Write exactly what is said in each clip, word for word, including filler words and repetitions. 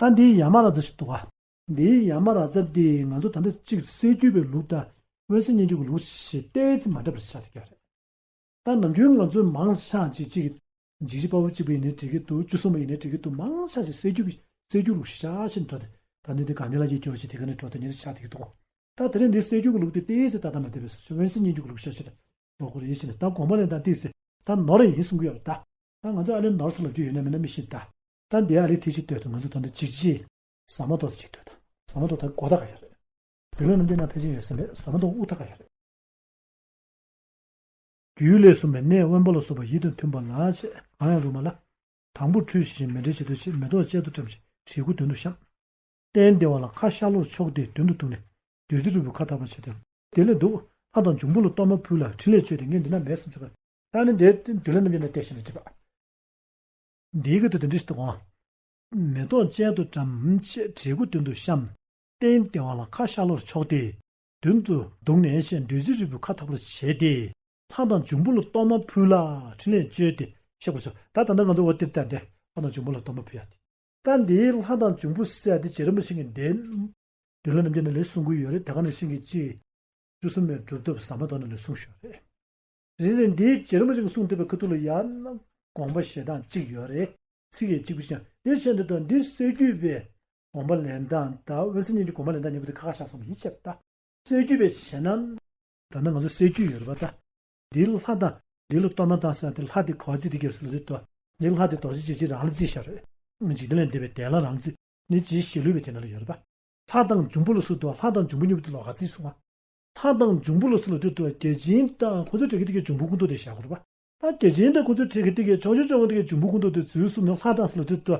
ད་འདིའི་ཡ་མ་ར་ཛ་ཞིག་འདུག་ག་འདིའི་ཡ་མ་ར་ཛ་འདི་ང་ཚོ་ད་ལྟ་གཅིག་གསེར་འགྱུར་བའི་ལུགས་དང་དབེན་གསལ་སྙན་བརྒྱུད་ཀྱི་ལུགས་ཞེས་ཏོག་ཙམ་མ་འདྲ་བར་ཆགས་བསྡད་ཀྱི་ཡོད་རེད། ད་ནམ་རྒྱུན་ང་ཚོས་མང་ཆེ་ཅིག་འཇིགས་བྱེད་དཔའ་བོ་གཅིག་པ་ཡིན་ནའི་འགྲིག་གི་འདུག་བཅུ་གསུམ་པ་ཡིན་ནའི་འགྲིག་གི་འདུག་མང་ཆེ་ཞིག་གསེར་འགྱུར་གྱི་གསེར་འགྱུར་ལུགས་ཤིག་ཤར་ཕྱིན་འགྲོ་དེ། ད་ནི་འདི་ག་ནི་ལ་ཡི་སྐྱོ་ཞིག་དེ་ག་ནས་འགྲོ་དེ་ཉེར་ཆགས་དེ་གི་འདུག་ད་དེ་རིང་འདི་གསེར་འགྱུར་གྱི་ལུགས་དེ་ཏོག་ཙམ་ཏག་ཏག་མ་བསྡད་པས་སོ་ཆུ་དབེན་གསལ་སྙན་བརྒྱུད་ཀྱི་ལུགས་ཤར་ཕྱིན་འགྲོ་དགོས་རེད་ཡིན་ཞིང་ད་དགོངས་པ་ལེན་སྟངས་ཏོག་ཙམ་ད་ནོར་ཡིན་གསུང་གི་ཡོད་རེད་ད། ད་ང་ཚོ་ཨ་ལས་ནོར་སོང་ལབ་རྒྱུ་ཡོད་ན་མེད་ན་མི་ཤེས་ད། ད་འདི་ཨ་ལས་དེ་ཞིག་ལྟོས་དང་ང་ཚོ་ད་ལྟ་འཇིགས་བྱེད་ཟ་མ་ཏོག་ཅིག་ལྟོས་དང་ཟ་མ་ཏོག་ད་སྒོ་ད་ག་ཡོད་རེད། བོད་ལུགས་ནམ་རྒྱུན་ན་ཕལ་ཆེར་ཡོད་ས་མེད་ཟ་མ་ཏོག་དབུ་ད་ག་ཡོད་རེད། རྒྱུད་ལས་གསུངས་པའི་གནས་དབེན་པ་ལ་སོགས་པ་ཡིད་དང་མཐུན་པ་ལ་བྱེད། གང་ཡང་རུང་བ་ལ། དང་པོར་ཁྲུས་ཞིང་མཎྜལ་བྱེད་དུ་བྱེད། མེ་ཏོག་གཅལ་དུ་བཀྲམ་ཞིང་བྲིས་སྐུ་མདུན་དུ་བཤམས། སྟན་བདེ་བ་ལ་ཁ་ཤར་ལྷོར་ཕྱོགས་ཏེ་མདུན་དུ་བཏུད་ནས་བདུད་རྩི་རིལ་བུའི་ཁ་བཏབ་པར་བྱས་ཏེ། དེ་ལས་འདུག་ལྷ་དང་འབྱུང་པོ་ལ་གཏོར་མ་ཕུལ་ལ་ཕྲིན་ལས་བཅོལ་ཏེ་ངས་འདི་ན་མེད་བསམ་བྱུང་བ། ད་ནི་འདིར་འདུལ་བ་རྣམ་རྒྱལ་ནས་བལྟས་ཤིང་ནས་བྲིས་པ། འདིའི་གི་དུ་དེ་འདྲ་ཞིག་ཏུ་འོང་། མེ་ཏོག་གཅལ་དུ་བཀྲམ་ཞེས་བྲིས་སྐུ་མདུན་དུ་བཤམས། སྟན་བདེ་བ་ལ་ཁ་ཤར་ལྷོར་ཕྱོགས་ཏེ། མདུན་དུ་འདུག་ནས་ཞེས་བདུད་རྩི་རིལ་བུའི་ཁ་བཏབ་པར་བྱས་ཏེ། ལྷ་དང་འབྱུང་པོ་ལ་གཏོར་མ་ཕུལ་ལ་ཕྲིན་ལས་བཅོལ་ཏེ་གཤེགས་པར་གསོལ། ད་ད་ལྟ་ང་ཚོ་འོ་དེར་བལྟས་ཏེ་ལྷ་དང་འབྱུང་པོ་ལ་གཏོར་མ་ཕུལ་ཡ་དེ། ད་འདིའི་ལྷ་དང་འབྱུང་པོ་ཟེར་ཡ་དེ་རྗེ་རིན་པོ་ཆེ་གིས་འདི། འདུལ་བ་རྣམ་རྒྱལ་ནས་ལས་གསུང་གི་ཡོད་རེད་དེ་ག་ནང་བཞིན་གྱི་ཅི། བཅུ་གསུམ་པའི་སྒྲུབ་ཐབས་ཟ་མ་ཏོག་ནང་ལས་གསུངས་ཞུ་རེད། རེད་རེད་འདིའི་རྗེ་རིན་པོ་ཆེ་གིས་གསུངས་ཐུབ་པའི་ཁ་ཐུག་ལ་ཡང་ན་དགོངས་པ་བཞེས་སྟངས་གཅིག་ཡོད་རེད། ཚིག་ཡང་གཅིག་པུ་ཞིག་དེ་བྱས་འདི་དང་འདི་གསེར་འགྱུར་བའི་དགོངས་པ་ལེན་སྟངས་དང་དབེན་གསལ་སྙན་བརྒྱུད་དགོངས་པ་ལེན་སྟངས་གཉིས་པོ་དེ་ཁ་ཁ་བཞག་སོང་བ་ཡིན་ཤག་ད། གསེར་འགྱུར་བའི་བྱས་ན། ད་ནི་ང་ཚོ་གསེར་འགྱུར་ཡོད་རེད་པ་ད། འདི་ལྷ་དང་འདི་ལ་གཏོར་མ་བཏང་ཟེར་ཏེ་ལྷ་དེ་ག་བ་རྩིས་དེ་གས་སུ་ལ་དེ་ཏོ། འདི་ལྷ་དེ་རྡོ་རྗེ་འཇིགས་བྱེད་རང་ལ་རྩིས་བཞག་རེད། འཇིག་རྟེན་ལས་འདས་པའི་དེ་ལ་རང་རྩིས་ནི་ཇི་ཞེས་ལུས་པའི་དེ་ན་ལ་ཡོད་རེད་པ། ལྷ་དང་འབྱུང་པོ་ལ་སུ་དོ་ལྷ་དང་འབྱུང་པོ་གཉིས་པོ་དེ་ལོག་ག་རྩིས་སོང་ང་། ལྷ་དང་འབྱུང་པོ་ལ་སུ་ལ་དེ་ཏོ་བརྒྱ་བྱིན་དང་ཁོ་ཚོ་བྲེ་གི་དེ་གས་འབྱུང་པོ་ཀུན་ཏུ་དེ་བཞག་དགོས་རེད་པ། ད་བརྒྱ་བྱིན་དང་ཁོ་ཚོ་བྲེ་གི་དེ་གས་ཆོག་ཆོག་ཆོག་དེ་གས་འབྱུང་པོ་ཀུན་ཏུ་དེ་འཛུལ་སོང་ནས་ལྷ་དང་སུ་ལ་དེ་ཏོ།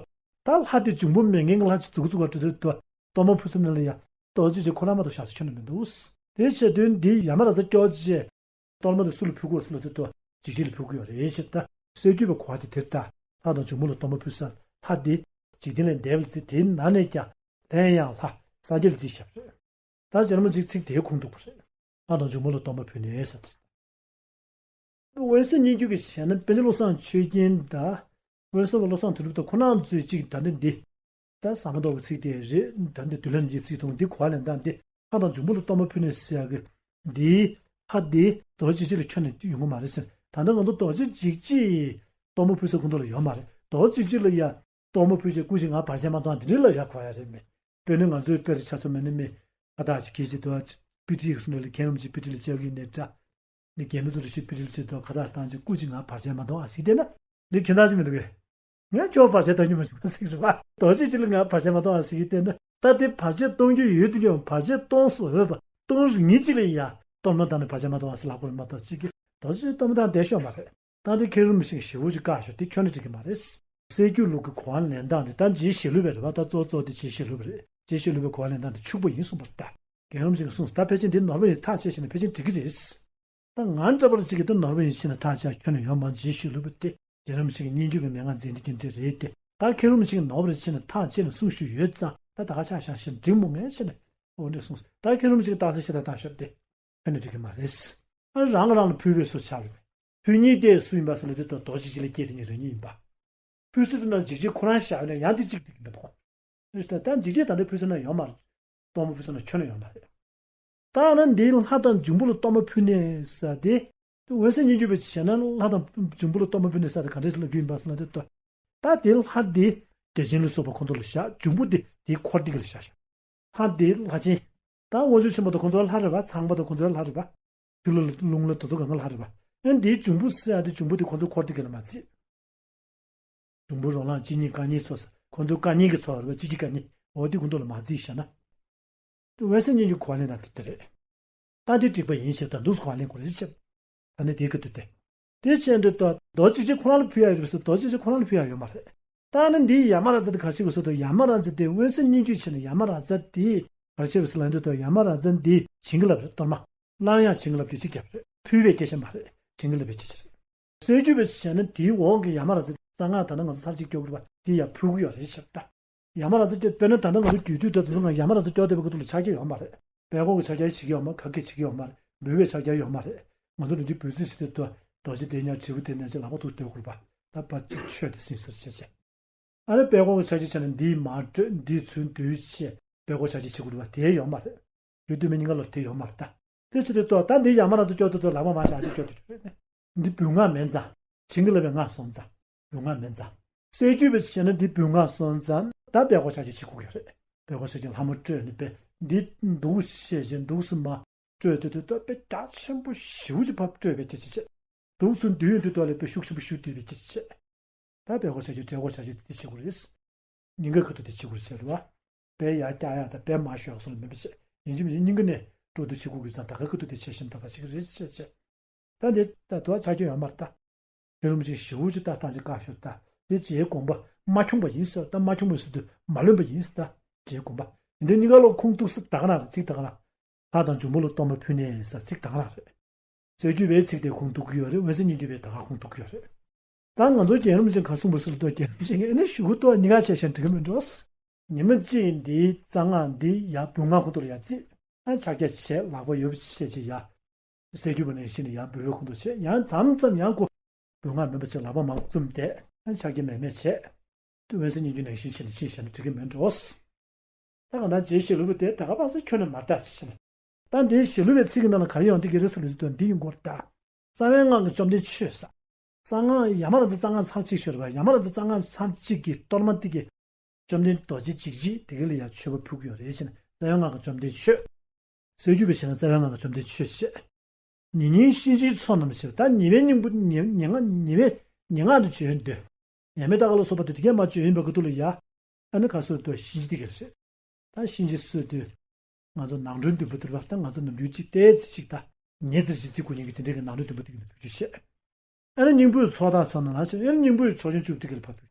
ད་ལྷ་དེ་འབྱུང་པོ་མེད་མཁན་གྱི་ལྷ་ཅིག་འཛུགས་འཛུགས་པ་འགྲོ་དེ་ཏོ། གཏོར་མ་ཕུལ་ས་ནས་ལ་ཡ། རྡོ་རྗེ་འཇིགས་བྱེད་ཁོ་རང་མ་གཏོགས་བཞག་ཚུལ་ཁྱོན་ནས་མི་འདུག་དེ་བྱས་དུས་འདི་ཡ་མ་ར་ཛ་སྐྱོ་ཅེས། གཏོར་མ་དེ་སུ་ལ་ཕུལ་དགོས་ཟེར་ལ་དེ་ལྟར་འཇིགས་བྱེད་ལ་ཕུལ་དགོས་རེད་ཞེས་ད་གསེར་འགྱུར་བའི་གོ་བ་དེ་དེར་ལྟ། ལྷ་དང་འབྱུང་པོ་ལ་གཏོར་མ་ཕུལ་ས་ལྷ་དེ་འཇིག་རྟེན་ལས་འདས་པ་ལ་རྩིས་དེའི་ནང་ནས་ཀྱང་ལྷ་ཡང་ལྷ་སངས་རྒྱས་ལ་རྩིས་བཞག་པ་རེད། ད་རྗེ་རིན་པོ་ཆེའི་ཚིག་དེའི་ཁུངས་གཏུགས་པ་རེད། ལྷ་དང་འབྱུང་པོ་ལ་གཏོར་མ་ཕུལ་ནས་ཟེར་དེ། དབེན་གསལ་སྙན་བརྒྱུད་ཀྱི་བྱས་ན་པཎ་ཆེན་བློ་བཟང་ཆོས་རྒྱན་དང་དབེན་གསལ་བ་བློ་བཟང་དོན་གྲུབ་དང་ཁོ་རང་ཚོས་གཅིག་ད་ལྟ་འདི། ད་ཟ་མ་ཏོག་གི་ཚིག་དེ་རེད་ད་འདི་འདུལ་བ་རྣམ་རྒྱལ་ཚིག་དང་འདི་གོ་བ་ལེན་སྟངས་འདི་ལྷ་དང་འབྱུང་པོ་ལ་གཏོར་མ་ཕུལ་ནས་ཟེར་ཡག་གི་འདི་ལྷ་འདི་རྡོ་རྗེ་འཇིགས་བྱེད་ལ་ཁྱོན་ནས་ཡོང་གི་མ་རེད་ཟེར། ད་ལྟ་ང་ཚོ་རྡོ་རྗེ་འཇིགས་བྱེད་ཀྱི་གཏོར་མ་ཕུལ་ས་ཁོང་ཚོ་ལ་ཡོད་མ་རེད། རྡོ་རྗེ་འཇིགས་བྱེད་ལ་ཡ་གཏོར་མ་ཕུལ་བྱས་སྐུ་མཁྱེན་ང་བར་ཆད་མ་གཏོང་འདི་འདྲ་ལ་ཡ་གོ་ཡ་རེད་མེད། དཔེར་ན་ང་ཚོའི་དཔེ་རུ་ཆ་ཚང་མེད་ན་མི་ཨ་སྟག་ཅིག་གིས་བྱེད་དུས་དཔེ་ཁྲིད་ཀྱི་སུ་འདྲ་ལ་མཁན་རིན་པོ་ཆེ་དཔེ་ཁྲིད་ལ་བཅར་གི་ཡིན་ནའི་འདྲ། འདི་རྒན་མི་ཚོ་རེ་ཞིག་དཔེ་ཁྲིད་ལ་བཅར་དུས་ཁ་བཏགས་བཏང་བྱས་སྐུ་མཁྱེན་ང་བར་ཆད་མ་གཏོང་ཨ་ཟེར་བསྡད་ན། འདི་ཁྱེད་རང་ཅིག་མི་འདུག་གས། ང་ཁྱོད་བར་ཆད་གཏོང་རྒྱུ་མ་བྱུང་ཟེར་གི་རེད་པ། རྡོ་རྗེ་འཇིགས་བྱེད་ལ་ང་བར་ཆད་མ་གཏོང་ཨ་ཟེར་གི་བསྡད་ན། ད་དེ་བར་ཆད་གཏོང་རྒྱུ་ཡོད་དུས་ཀྱང་བར་ཆད་གཏོང་སྲོལ་ཡོད་པ་གཏོང་རིགས་ཉིད་ཅིག་ལ་ཡ་གཏོར་མ་བཏང་ནས་བར་ཆད་མ་གཏོང་ཨ་ཟེར་ལབ་དགོས་རེད་མ་གཏོགས་ཅིག་གིས་རྡོ་རྗེ་གཏོར་མ་བཏང་བསྡད་ཤོག་མ་རེད། ད་དེ་མཁན་རིན་པོ་ཆེ་གིས་ཞེ་པོ་ཅིག་བཀག་ཤོག་དེ་ཁྱོན་ནས་འགྲིག་གི་མ་རེད། གསེར་འགྱུར་ལུགས་ཀྱི་གོ་བ་ལེན་སྟངས་དེ་ད་རྗེ་ཞེས་ལུས་པའི་རེད་པ། ད་གཙོ་བོ་གཙོ་བོ་དེ་རྗེ་ཞེས་ལུས་པའི་གོ་བ་ལེན་སྟངས་དེ་ཕྱུག་པོ་ཡིན་གསུངས་པ་རེད་ད། རྒན་རིན་པོ་ཆེ་གིས་གསུངས་སོང་། ད་ཕལ་ཆེར་འདི་ནོར་བ་ཡིན་ཐག་བཅད་ཤེས་ན་ཕལ་ཆེར་འགྲིག་གི་རེད། ད་ང་འདྲ་པར་ཅིག་གིས་ད་ནོར་བ་ཡིན་ཤེས་ན་ཐག་བཅད་ཁྱོན་ནས་ཡོད་མ་རེད། རྗེ་ཞེས་ལུས་པ་དེ་རྒན་རིན་པོ་ཆེ་གི་སྙན་བརྒྱུད་ཀྱི་མན་ངག་འཛིན་སྟངས་དེ་འདྲ་རེད་དེ། ད་མཁན་རིན་པོ་ཆེ་གིས་ནོར་བ་རེད་ཤེས་ན་ཐག་བཅད་ནས་གསུང་ཞུས་ཡོད་ཙང་ད་ད་ག་ཆ་བཞག་ཤེས་ན་འགྲིག་མོ་ངས་ཤེས་ན། འོ་འདྲ་གསུངས་སོང་། ད་མཁན་རིན་པོ་ཆེ་གིས་རྟགས་གསལ་ཞེ་དྲག་བཏང་ཤོག་དེ། ཕན་ནི་འགྲིག་གི་མ་རེད། ཨ་རང་རང་ལ་ཕུལ་བའི་སུ་ཆགས་རེད། ཕུལ་མཁན་དེ་སུ་ཡིན་པ་ཟེར་ན་དེ་ལྟར་རྡོ་རྗེ་འཇིགས་བྱེད་ལ་སྐྱེས་དེ་ཉིད་རང་ཉིད་ཡིན་པ། ཕུལ་སྲོལ་དེ་ནང་འཇིགས་བྱེད་ཁོ་རང་བཞག་ཡོད་ན་ཡང་དེ་གཅིག་འགྲིག་གི་མི་འདུག་ཨ་ད་འཇིགས་བྱེད་ད་ལྟ་ཕུལ་ས་ན་ཡོད་མ་རེད། གཏོར་མ་ཕུལ་ས་ན་ཁྱོན་ནས་ཡོད་མ་རེད། ད་ནི་འདིའི་ལྷ་དང་འབྱུང་པོ་ལ་གཏོར་མ་ཕུལ་ནས་ཟེར་དེ། དབེན་གསལ་སྙན་བརྒྱུད་པའི་བྱས་ན་ལྷ་དང་འབྱུང་པོ་ལ་གཏོར་མ་ཕུལ་ནས་ཟེར་དེ་ག་འདྲ་ཞིག་ལབ་རྒྱུ་ཡིན་པ་ཟེར་ན་དེ་ལྟར། ད་དེ་ལྷ་དེ་བརྒྱ་བྱིན་ལ་སོགས་པ་ཁོང་ཚོ་ལ་བཞག་འབྱུང་པོ་དེ་དེའི་འཁོར་དེ་ག་ལ་བཞག་བཞག་ལྷ་དེ་ལྷ་ཆེན། ད་དབང་ཕྱུག་ཆེན་པོ་དང་ཁོང་ཚོ་ལྷ་རེད་པ། ཚངས་པ་དང་ཁོང་ཚོ་ལྷ་རེད་པ། ཆུ་ལ་རླུང་ལ་དེ་ཚོ་གང་ག་ལྷ་རེད་པ། ཨེ་འདིའི་འབྱུང་པོ་ཟེར་ཡ་དེ་འབྱུང་པོ་དེ་ཁོང་ཚོའི་འཁོར་དེ་ག་ལ་མ་བརྩིས། འབྱུང་པོ་རོ་ལངས་གཅིག་གཉིས་རྐང་གཉིས་ཚོ་ཟེར་ཁོང་ཚོའི་རྐང་གཉིས་ཀྱི་ཚོ་རེད་པ། གཅིག་གཅིག་རྐང་གཉིས་འོ་དེ་ཁོང་ཚོ་ལ་མ་བརྩིས་བཞག་ན། དབེན་གསལ་སྙན་བརྒྱུད་གོ་བ་ལེན་སྟངས་དེ་རེད། ད་འདི་འགྲིག་པ་ཡིན་ཞེས་ད་འདུག་སེ་གོ་བ་ལེན་དགོས་རེད་ཅེས། ད་ནི་དེའི་སྐབས་དུ་སྟེ། དེ་བྱས་འདི་ལྟར་རྡོ་རྗེ་འཇིགས་བྱེད་ཁོ་རང་ལ་ཕུལ་ཡ་ཡོད་པས་སོ། རྡོ་རྗེ་འཇིགས་བྱེད་ཁོ་རང་ལ་ཕུལ་ཡ་ཡོད་མ་རེད། ད་ནི་འདིའི་ཡ་མ་ར་ཛ་དེ་ག་རེ་བྱེད་དགོས་ཟེར་དུས་ཡ་མ་ར་ཛ་དེ་དབེན་གསལ་སྙན་བརྒྱུད་བྱས་ནས་ཡ་མ་ར་ཛ་དེ་ག་རེ་བྱེད་དགོས་ཟེར་ལབ་འདི་ལྟར་ཡ་མ་ར་ཛ་འདི་བྱིན་གྱིས་བརླབས་རེད། གཏོར་མ་སླར་ཡང་བྱིན་གྱིས་བརླབས་རྒྱུ་གཅིག་རྒྱབ་རེད། ཕུལ་བའི་སྐད་ཆ་མ་རེད། བྱིན་གྱིས་བརླབས་པའི་སྐད་ཆ་རེད། གསེར་འགྱུར་བའི་བྱས་ན་དེའི་འོག་གི་ཡ་མ་ར་ཛ་དེ་གསང་སྔགས་ད་ནི་ང་ཚོ་ཚར་གཅིག་སྐྱོར་དགོས་པ་དེ་ཡ་ཕུལ་གྱི་ཡོད་རེད་ཞེས་པ་ད། ཡ་མ་ར་ཛ་སྐྱོར་དཔེར་ན་ད་ལྟ་ང་ཚོ་རྒྱུད་སྟོད་དེ་ཚོ་ང་ཡ་མ་ར་ཛ་སྐྱོར་བསྡད་པའི་སྐབས་དུ་ལ་ཕྱག་རྒྱ་ཡོད་མ་རེད། དཔལ་ཁོག་གི་ཕྱག་རྒྱ་བྱེད་ཀྱི་ཡོད་མ་རེད། ག་གེ་བྱེད་ཀྱི་ཡོད་མ་རེད། འབུལ་བའི་ཕྱག་རྒྱ་ཡོད་མ་རེད། ང་ཚོ་ལུས་འདི་འབུལ་རྩིས་བྱེད་དུས་དུ་རྡོ་རྗེ་དེ་ཉག་དྲིལ་བུ་དེ་ཉག་ཅེས་ལག་པ་ཐུག་སྡོད་དགོས་པ་ད་པ་གཅིག་མཆོད་དེ་ཟིན་སོར་བྱས་བྱས། ཨ་ནི་པད་ཀོག་གི་ཆ་གཅིག་བྱས་ན་འདིས་མར་སྤྲོད། འདིས་ཚུར་འདུས་བྱས་པད་ཀོག་ཆ་གཅིག་བྱེད་དགོས་རེད་པ། དེ་ཡོད་མ་རེད། ཡུལ་དུས་མིན་སྙིང་ག་ལ་དེ་ཡོད་མ་རེད་ད། དེ་བྱེད་དུས་ཏོ་ད་འདི་ཡར་མར་ར་ཚུར་སྐྱོར་དུས་ཏོ་ལག་པ་མར་བཞག་ཅིག་སྐྱོར་དུ་འགྲོ་རེད་ནས། འདི་འབུ་ལྔ་མིན་ཙང་། བྱིན་གྱིས་བརླབས་པའི་ལྔ་སོང་ཙང་། འབུ་ལྔ་མིན་ཙང་། སྲད་རྒྱུ་བས་བྱས་ན་འདི་འབུ་ལྔ་སོང་ཙང་ད་པད་ཀོག་ཆ་གཅིག་བྱེད་དགོས་ཀྱི་རེད། པད་ཀོག་ཆ་གཅིག་ལྷ་མོ་སྤྲོད་ནས་པད་འདི་འདུག་བྱས་བྱས་འདུག་སེ་མར་སྤྲོད་དུས་ཏོ་པད་རྒྱ་ཆེན་པོ་ཞེ་པོ་ཅིག་ཕར་སྤྲོད་པའི་སྐད་ཆ་བྱས། འདུག་སེ་འདུས་ཡོང་དུས་ཏོ་ལ་པད་ཤུགས་ཆེན་པོ་ཞེ་པོ་འདུས་པའི་སྐད་ཆ་བྱས། ད་པད་ཀོག་ཆ་གཅིག་སྤྲད་ཀོག་ཆ་གཅིག་དེ་བྱེད་དགོས་རེད། སྙིང་གའི་ཁ་ཐུག་དེ་བྱེད་དགོས་རེད་བྱས་རེད་པ། པད་ཡར་བཀྱག་ཡག་དང་པད་མར་ཤོར་ཡག་སོགས་ལ་མེད་པ་བྱས། ཡིན་གཅིག་མིན་གཅིག་སྙིང་ག་ནས་སྤྲོད་དུ་བྱེད་དགོས་ཀྱི་ཙང་ད་ག་ཁ་ཐུག་དེ་བྱས་ཤིང་ད་ལྟ་བྱེད་ཀྱི་རེད་བྱས་བྱས། ད་འདི་ད་དུ་ཆ་རྐྱེན་ཡོད་མ་རེད་ད། དེ་རིན་པོ་ཆེ་ཞེ་པོ་ཅིག་ལྟ་སྟངས་ཅིག་བཀག་ཤོག་ད། དེ་རྗེའི་དགོངས་པ་མ་འཁྱོངས་པ་ཡིན་ཟེར། ད་མ་འཁྱོངས་པ་ཟེར་དུས་མ་ལོན་པ་ཡིན་ཟེར། ད་རྗེའི་དགོངས་པ་འདི་གཉིས་ཀ་ལོ་ཁུངས་གཏུགས་ས་ད་ག་རང་རེད། ཚིག་ད་ག་རང་། ལྷ་དང་འབྱུང་པོ་ལ་གཏོར་མ་ཕུལ་ནས་ཟེར་ཚིག་ད་ག་རང་རེད། སྲད་རྒྱུ་བས་ཚིག་དེ་ཁུངས་གཏུགས་ཀྱི་ཡོད་རེད། འོད་གསལ་སྙན་བརྒྱུད་པས་ད་ག་ཁུངས་གཏུགས་ཀྱི་ཡོད་རེད། ད་ང་ཚོ་རྒྱལ་བ་རིན་པོ་ཆེ་ག་གསུངས་པ་ཟེར་ལ་ལྟོས། རྒྱལ་བ་རིན་པོ་ཆེ་ངས་ཨ་ནི་ཞུ་གི་ཏོ་གཉིས་ཀ་བྱས་ཤིང་འགྲིག་གི་མི་འགྲོ། ཉི་མ་གཅིག་འདིའི་རྩ་སྔགས་འདི་ཡར་འབུ་ལྔ་ཁོ་ཐོག་ལ་ཡར་བརྩིགས། ཨ་ཕྱག་རྒྱ་བྱས་ལག་པ་ཡོད་པ་བྱས་ཅིག་ཡར། སྲད་རྒྱུ་བ་ནས་གཞི་ནས་ཡར་འབུལ་བའི་ཁོ་ཐོག་བྱས། ཡང་མཚམས་མཚམས་ཡང་ཁོ་འབུ་ལྔ་མིན་པ་བྱས་ལག་པ་མར་བཙུམས་ཏེ་ཨ་ཕྱག་རྒྱ་མེད་མེད་བྱས། འོད་གསལ་སྙན་བརྒྱུད་ནང་བཞིན་བྱས་ནས་ཕྱིན་བཞག་ན་འགྲིག་གི་མིན་འགྲོ། ད་གང་ལྟར་རྗེ་ཞལ་ལུང་པ་དེ་ད་ག་པ་སེ་ཁྱོན་ནས་མར་ལྟ་ཟེར་ཞེ་ན། ད་འདིའི་ཞལ་ལུང་པའི་ཚིག་གི་ནང་ལ་ག་རེ་ཡོང་འདི་གི་རེད་ཟེར་ལ་ཟེར་དུས་འདི་ཡིན་སྐོར་ད། རྩ་བའི་སྔགས་ཀྱི་བཅོམ་ལྡན་ཆོས་ཟེར། རྩ་སྔགས་ཡར་མར་ར་ཚུར་རྩ་སྔགས་ཚར་གཅིག་ཤོར་བ། ཡར་མར་ར་ཚུར་རྩ་སྔགས་ཚར་གཅིག་གི་གཏོར་མ་དེ་གི་བཅོམ་ལྡན་རྡོ་རྗེ་འཇིགས་བྱེད་དེ་གི་ལ་ཡར་མཆོད་པ་ཕུལ་གྱི་ཡོད་རེད་ཟེར་ན། རྩ་བའི་སྔགས་ཀྱི་བཅོམ་ལྡན་ཆོས། སྲད་རྒྱུ་བས་བྱས་ན་རྩ་བའི་སྔགས་ཀྱི་བཅོམ་ལྡན་ཆོས་བཤད། ཉེ་སྙིང་གཤིན་རྗེའི་མཚོ་རྣམས་བྱེད། ད་ཉེ་བའི་སྙིང་པོ་ཉེ་ཉེ་སྔགས་ཉེ་བའི་ཉེ་སྔགས་དེ་བརྗོད་འདོད། ཉ་མེད་ད་ག་ལ་སོགས་པ་དེ་དེ་གས་མ་བརྗོད་ཡིན་པ་གི་ཐོག་ལ་ཡ། ཨ་ནི་ག་སོགས་དུ་གཤིན་རྗེ་དེ་གས་རེད། ད་གཤིན་རྗེ་སོགས་དུས། ང་ཚོ་ནང་ཁྲོལ་འདུན་པ་དུ་བ་ད་ང་ཚོ་ནམ་རྒྱུན་གཅིག་ཏེ་ཙི་གཅིག་ད། ཉེ་ཙིར་གྱི་ཚིག་གུ་ཉིན་གྱི་དེ་འདྲའི་གི་ནང་ཁྲོལ་འདུན་པ་དེ་གི་ནི་བུ་རྒྱུད་བཤད། ཨ་ནི་སྙིང་པོའི་ཚོགས་དང་ཚོགས་ནང་ལ་ཕྱིན། ཨ་ནི་སྙིང་པོའི་ཕྱོགས་སྐྱོང་བཅུ་དེ་གི་ལ་ཕབ་པའི།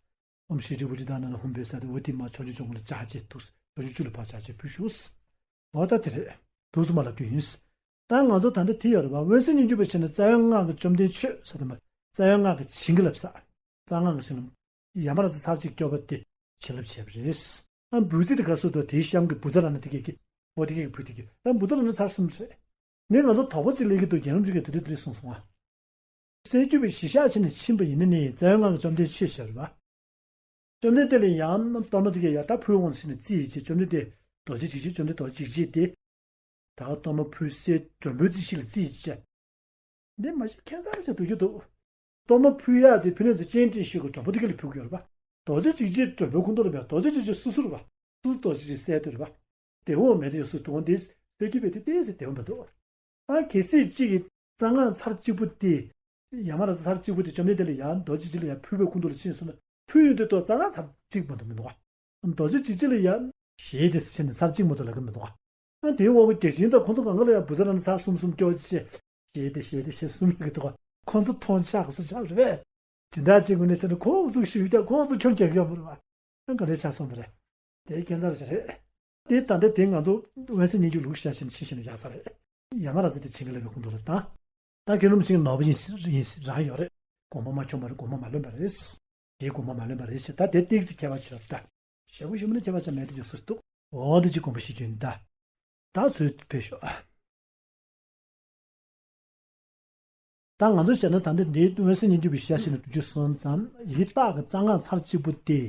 ཨོཾ་ཤྲི་ཏྲི་བྷཱུ་ཏི་ཏཱ་ན་ན་ཧཱུྃ་ཕཊ་ཟེར་ཏེ་འོ་དེ་མ་ཕྱོགས་སྐྱོང་བཅུ་ལ་ཕྱག་བྱས་འདུག་ཕྱོགས་སྐྱོང་བཅུ་ལ་ཕར་ཕྱག་བྱས་ཕུལ་ཞུ། འོ་ད་དེ་རེད། འདུག་སེ་མ་ལབ་རྒྱུ་ཡིན། ད་ང་ཚོ་ད་ལྟ་དེ་ཡོད་རེད་པ། འོད་གསལ་སྙན་བརྒྱུད་པ་བྱས་ན་རྩ་བའི་སྔགས་ཀྱི་བཅོམ་ལྡན་ཆོས་ཟེར་དུས་མ། རྩ་བའི་སྔགས་ཀྱི་བྱིན་གྱིས་བརླབས་ས། རྩ་སྔགས་ཀྱི་བྱིན་རླབས། ཡར་མར་ར་ཚུར་ཚར་གཅིག་སྐྱོར་བ་དེ་བྱིན་རླབས་བྱས་པ་རེད། ཨ་འབུལ་ཚིག་དེ་ག་སོགས་དུ་དེའི་གཤམ་གྱི་བུ་ཚ་ལ་ན་དེ་གས་ཀྱི། འོ་དེ་གས་ཀྱི་བུ་དེ་གས་ད་འབུ་ཚ་ལ་ན་ཚར་གསུམ་རེད། ནི་ང་ཚོ་དོགས་པ་གཅིག་སླེབས་ཀྱི་འདུག་རྒྱལ་བ་རིན་པོ་ཆེ་གིས་དེ་དུས་དེ་རིང་གསུངས་སོང་ཨ། སྲད་རྒྱུ་བས་གཞི་བཞག་བྱས་ནས་ཕྱིན་པ་ཡིན་ན་ནི་རྩ་བའི་སྔགས་ཀྱི་བཅོམ་ལྡན་ཆོས་ཟེར་བ། བཅོམ་ལྡན་དེ་ལ་ཡང་གཏོར་མ་དེ་གས་ཡར་ད་ཕུལ་འོང་ཟེར་ནས་རྩིས་ཡིན་བྱས། བཅོམ་ལྡན་དེ་རྡོ་རྗེ་འཇིགས་བྱེད། བཅོམ་ལྡན་རྡོ་རྗེ་འཇིགས་བྱེད་དེ། ད་ག་གཏོར་མ་ཕུལ་སའི་མགྲོན་པོའི་རྩིས་གཞི་ལ་རྩིས་ཡིན་བྱས། འདི་མ་གཞི་ཁྱད་མཚར་ཞིག་འདུག་རྒྱུ་འདུག་གཏོར་མ་ཕུལ་ཡག་དེ་ཕུལ་ནས་ཚེ་སྤྱན་འདྲེན་ཞིག་གི་མགྲོན་པོ་དེ་ག་ལ་ཕུལ་གྱི་ཡོད་རེད་པ། རྡོ་རྗེ་འཇིགས་བྱེད་མགྲོན་པོའི་ཁོངས་གཏོགས་ལ་མེད། རྡོ་རྗེ་འཇིགས་བྱེད་སོ་སོ་རེད་པ། སོ་སོ་རྡོ་རྗེ་འཇིགས་བྱེད་གསལ་དོད་རེད་པ། དེ་འོག་མེད་དེ་ཡོད་སོ་དོན་དེ་སྲད་རྒྱུ་བས་དེ་ཏོག་ཙམ་དེ་འོ་མི་འདུག་ད་གལ་སྲིད་གཅིག་གིས་རྩ་སྔགས་ཚར་གཅིག་པོ་དེ། ཡར་མར་ར་ཚུར་ཚར་གཅིག་པོ་དེ་བཅོམ་ལྡན་འདས་ལ་ཡར་རྡོ་རྗེ་འཇིགས་ལ་ཡར་ཕུལ་བའི་ཁོངས་གཏོགས་ལ་ཕྱིན་སོང་ན། ཕུལ་ཡོང་དུས་ཏོ་རྩ་སྔགས་ཚར་གཅིག་མ་གཏོགས་མི་འདུག་ག་རྡོ་རྗེ་འཇིགས་བྱེད་ལ་ཡང་ཞེས་དེ་ཟེར་ནས་ཚར་གཅིག་མ་གཏོགས་ལབ་ཀྱི་མི་འདུག་ག་ཨ་དེའི་འོག་གི་བརྒྱ་བྱིན་དང་ཁོང་ཚོ་གང་ག་ལ་ཡང་བུ་ཚ་ལ་ན་ཚར་གསུམ་གསུམ་སྐྱོར་བ་ཅེས། ཞེས་དེ་ཞེས་དེ་ཞེས་གསུམ་ལབ་ཀྱི་འདུག་ག་ཁོང་ཚོ་མཐོང་ཆགས་སུ་ཆགས་རེད་པས། སྦྱིན་བདག་གཅིག་ངོས་ནས་བྱས་ན་ཁོང་ཚོ་ཞུ་རྒྱུ་ཁོང་ཚོ་ཁྱོན་རྒྱག་གི་ཡོད་མ་རེད་པ། ཨ་ག་འདྲས་ཆགས་སོང་བ་རེད། དེ་ཁྱད་མཚར་ཞིག་རེད། དེ་ད་ལྟ་དེ་ང་ཚོ་འོད་གསལ་སྙན་བརྒྱུད་ལུགས་བཤད་བྱས་ནས་ཕྱིན་བཞག་ན་ཡག་ས་རེད། ཡར་མར་ར་ཚུར་དེ་བྱིན་གྱིས་བརླབས་པའི་ཁོངས་གཏོགས་ལ་ད། ད་དགེ་སློང་ཆེན་ནོར་བུ་ཡིན་ཟེར་ཡིན་ཟེར་རང་ཡོད་རེད། དགོངས་པ་མ་འཁྱོངས་པ་རེད། དགོངས་པ་མ་ལོན་པ་རེད། དེའི་དགོངས་པ་མ་ལོན་པ་རེད་ཟེར། ད་དེ་ཏོག་ཙམ་ཁྱད་པར་ཆེ་བ་ད། ཞེ་པོ་ཞེ་པོ་ནི་ཁྱད་པར་ཅང་མེད་དེ་ཡོད་སུ་འདུག་འོ་དེ་ཅིག་དགོངས་པ་བཞེས་རྒྱུ་ཡིན་ད། ད་ཚུར་ཕེབས་ཤོག་ཨ། ད་ང་ཚོས་བྱས་ན་ད་ལྟ་འདིའི་འོད་གསལ་སྙན་བརྒྱུད་པའི་ཞལ་ཞིག་ནས་དྲུག་ཅུ་སོང་ཙམ་ཡི་དྭགས་ཀྱི་རྩ་སྔགས་ཚར་གཅིག་པོ་དེ།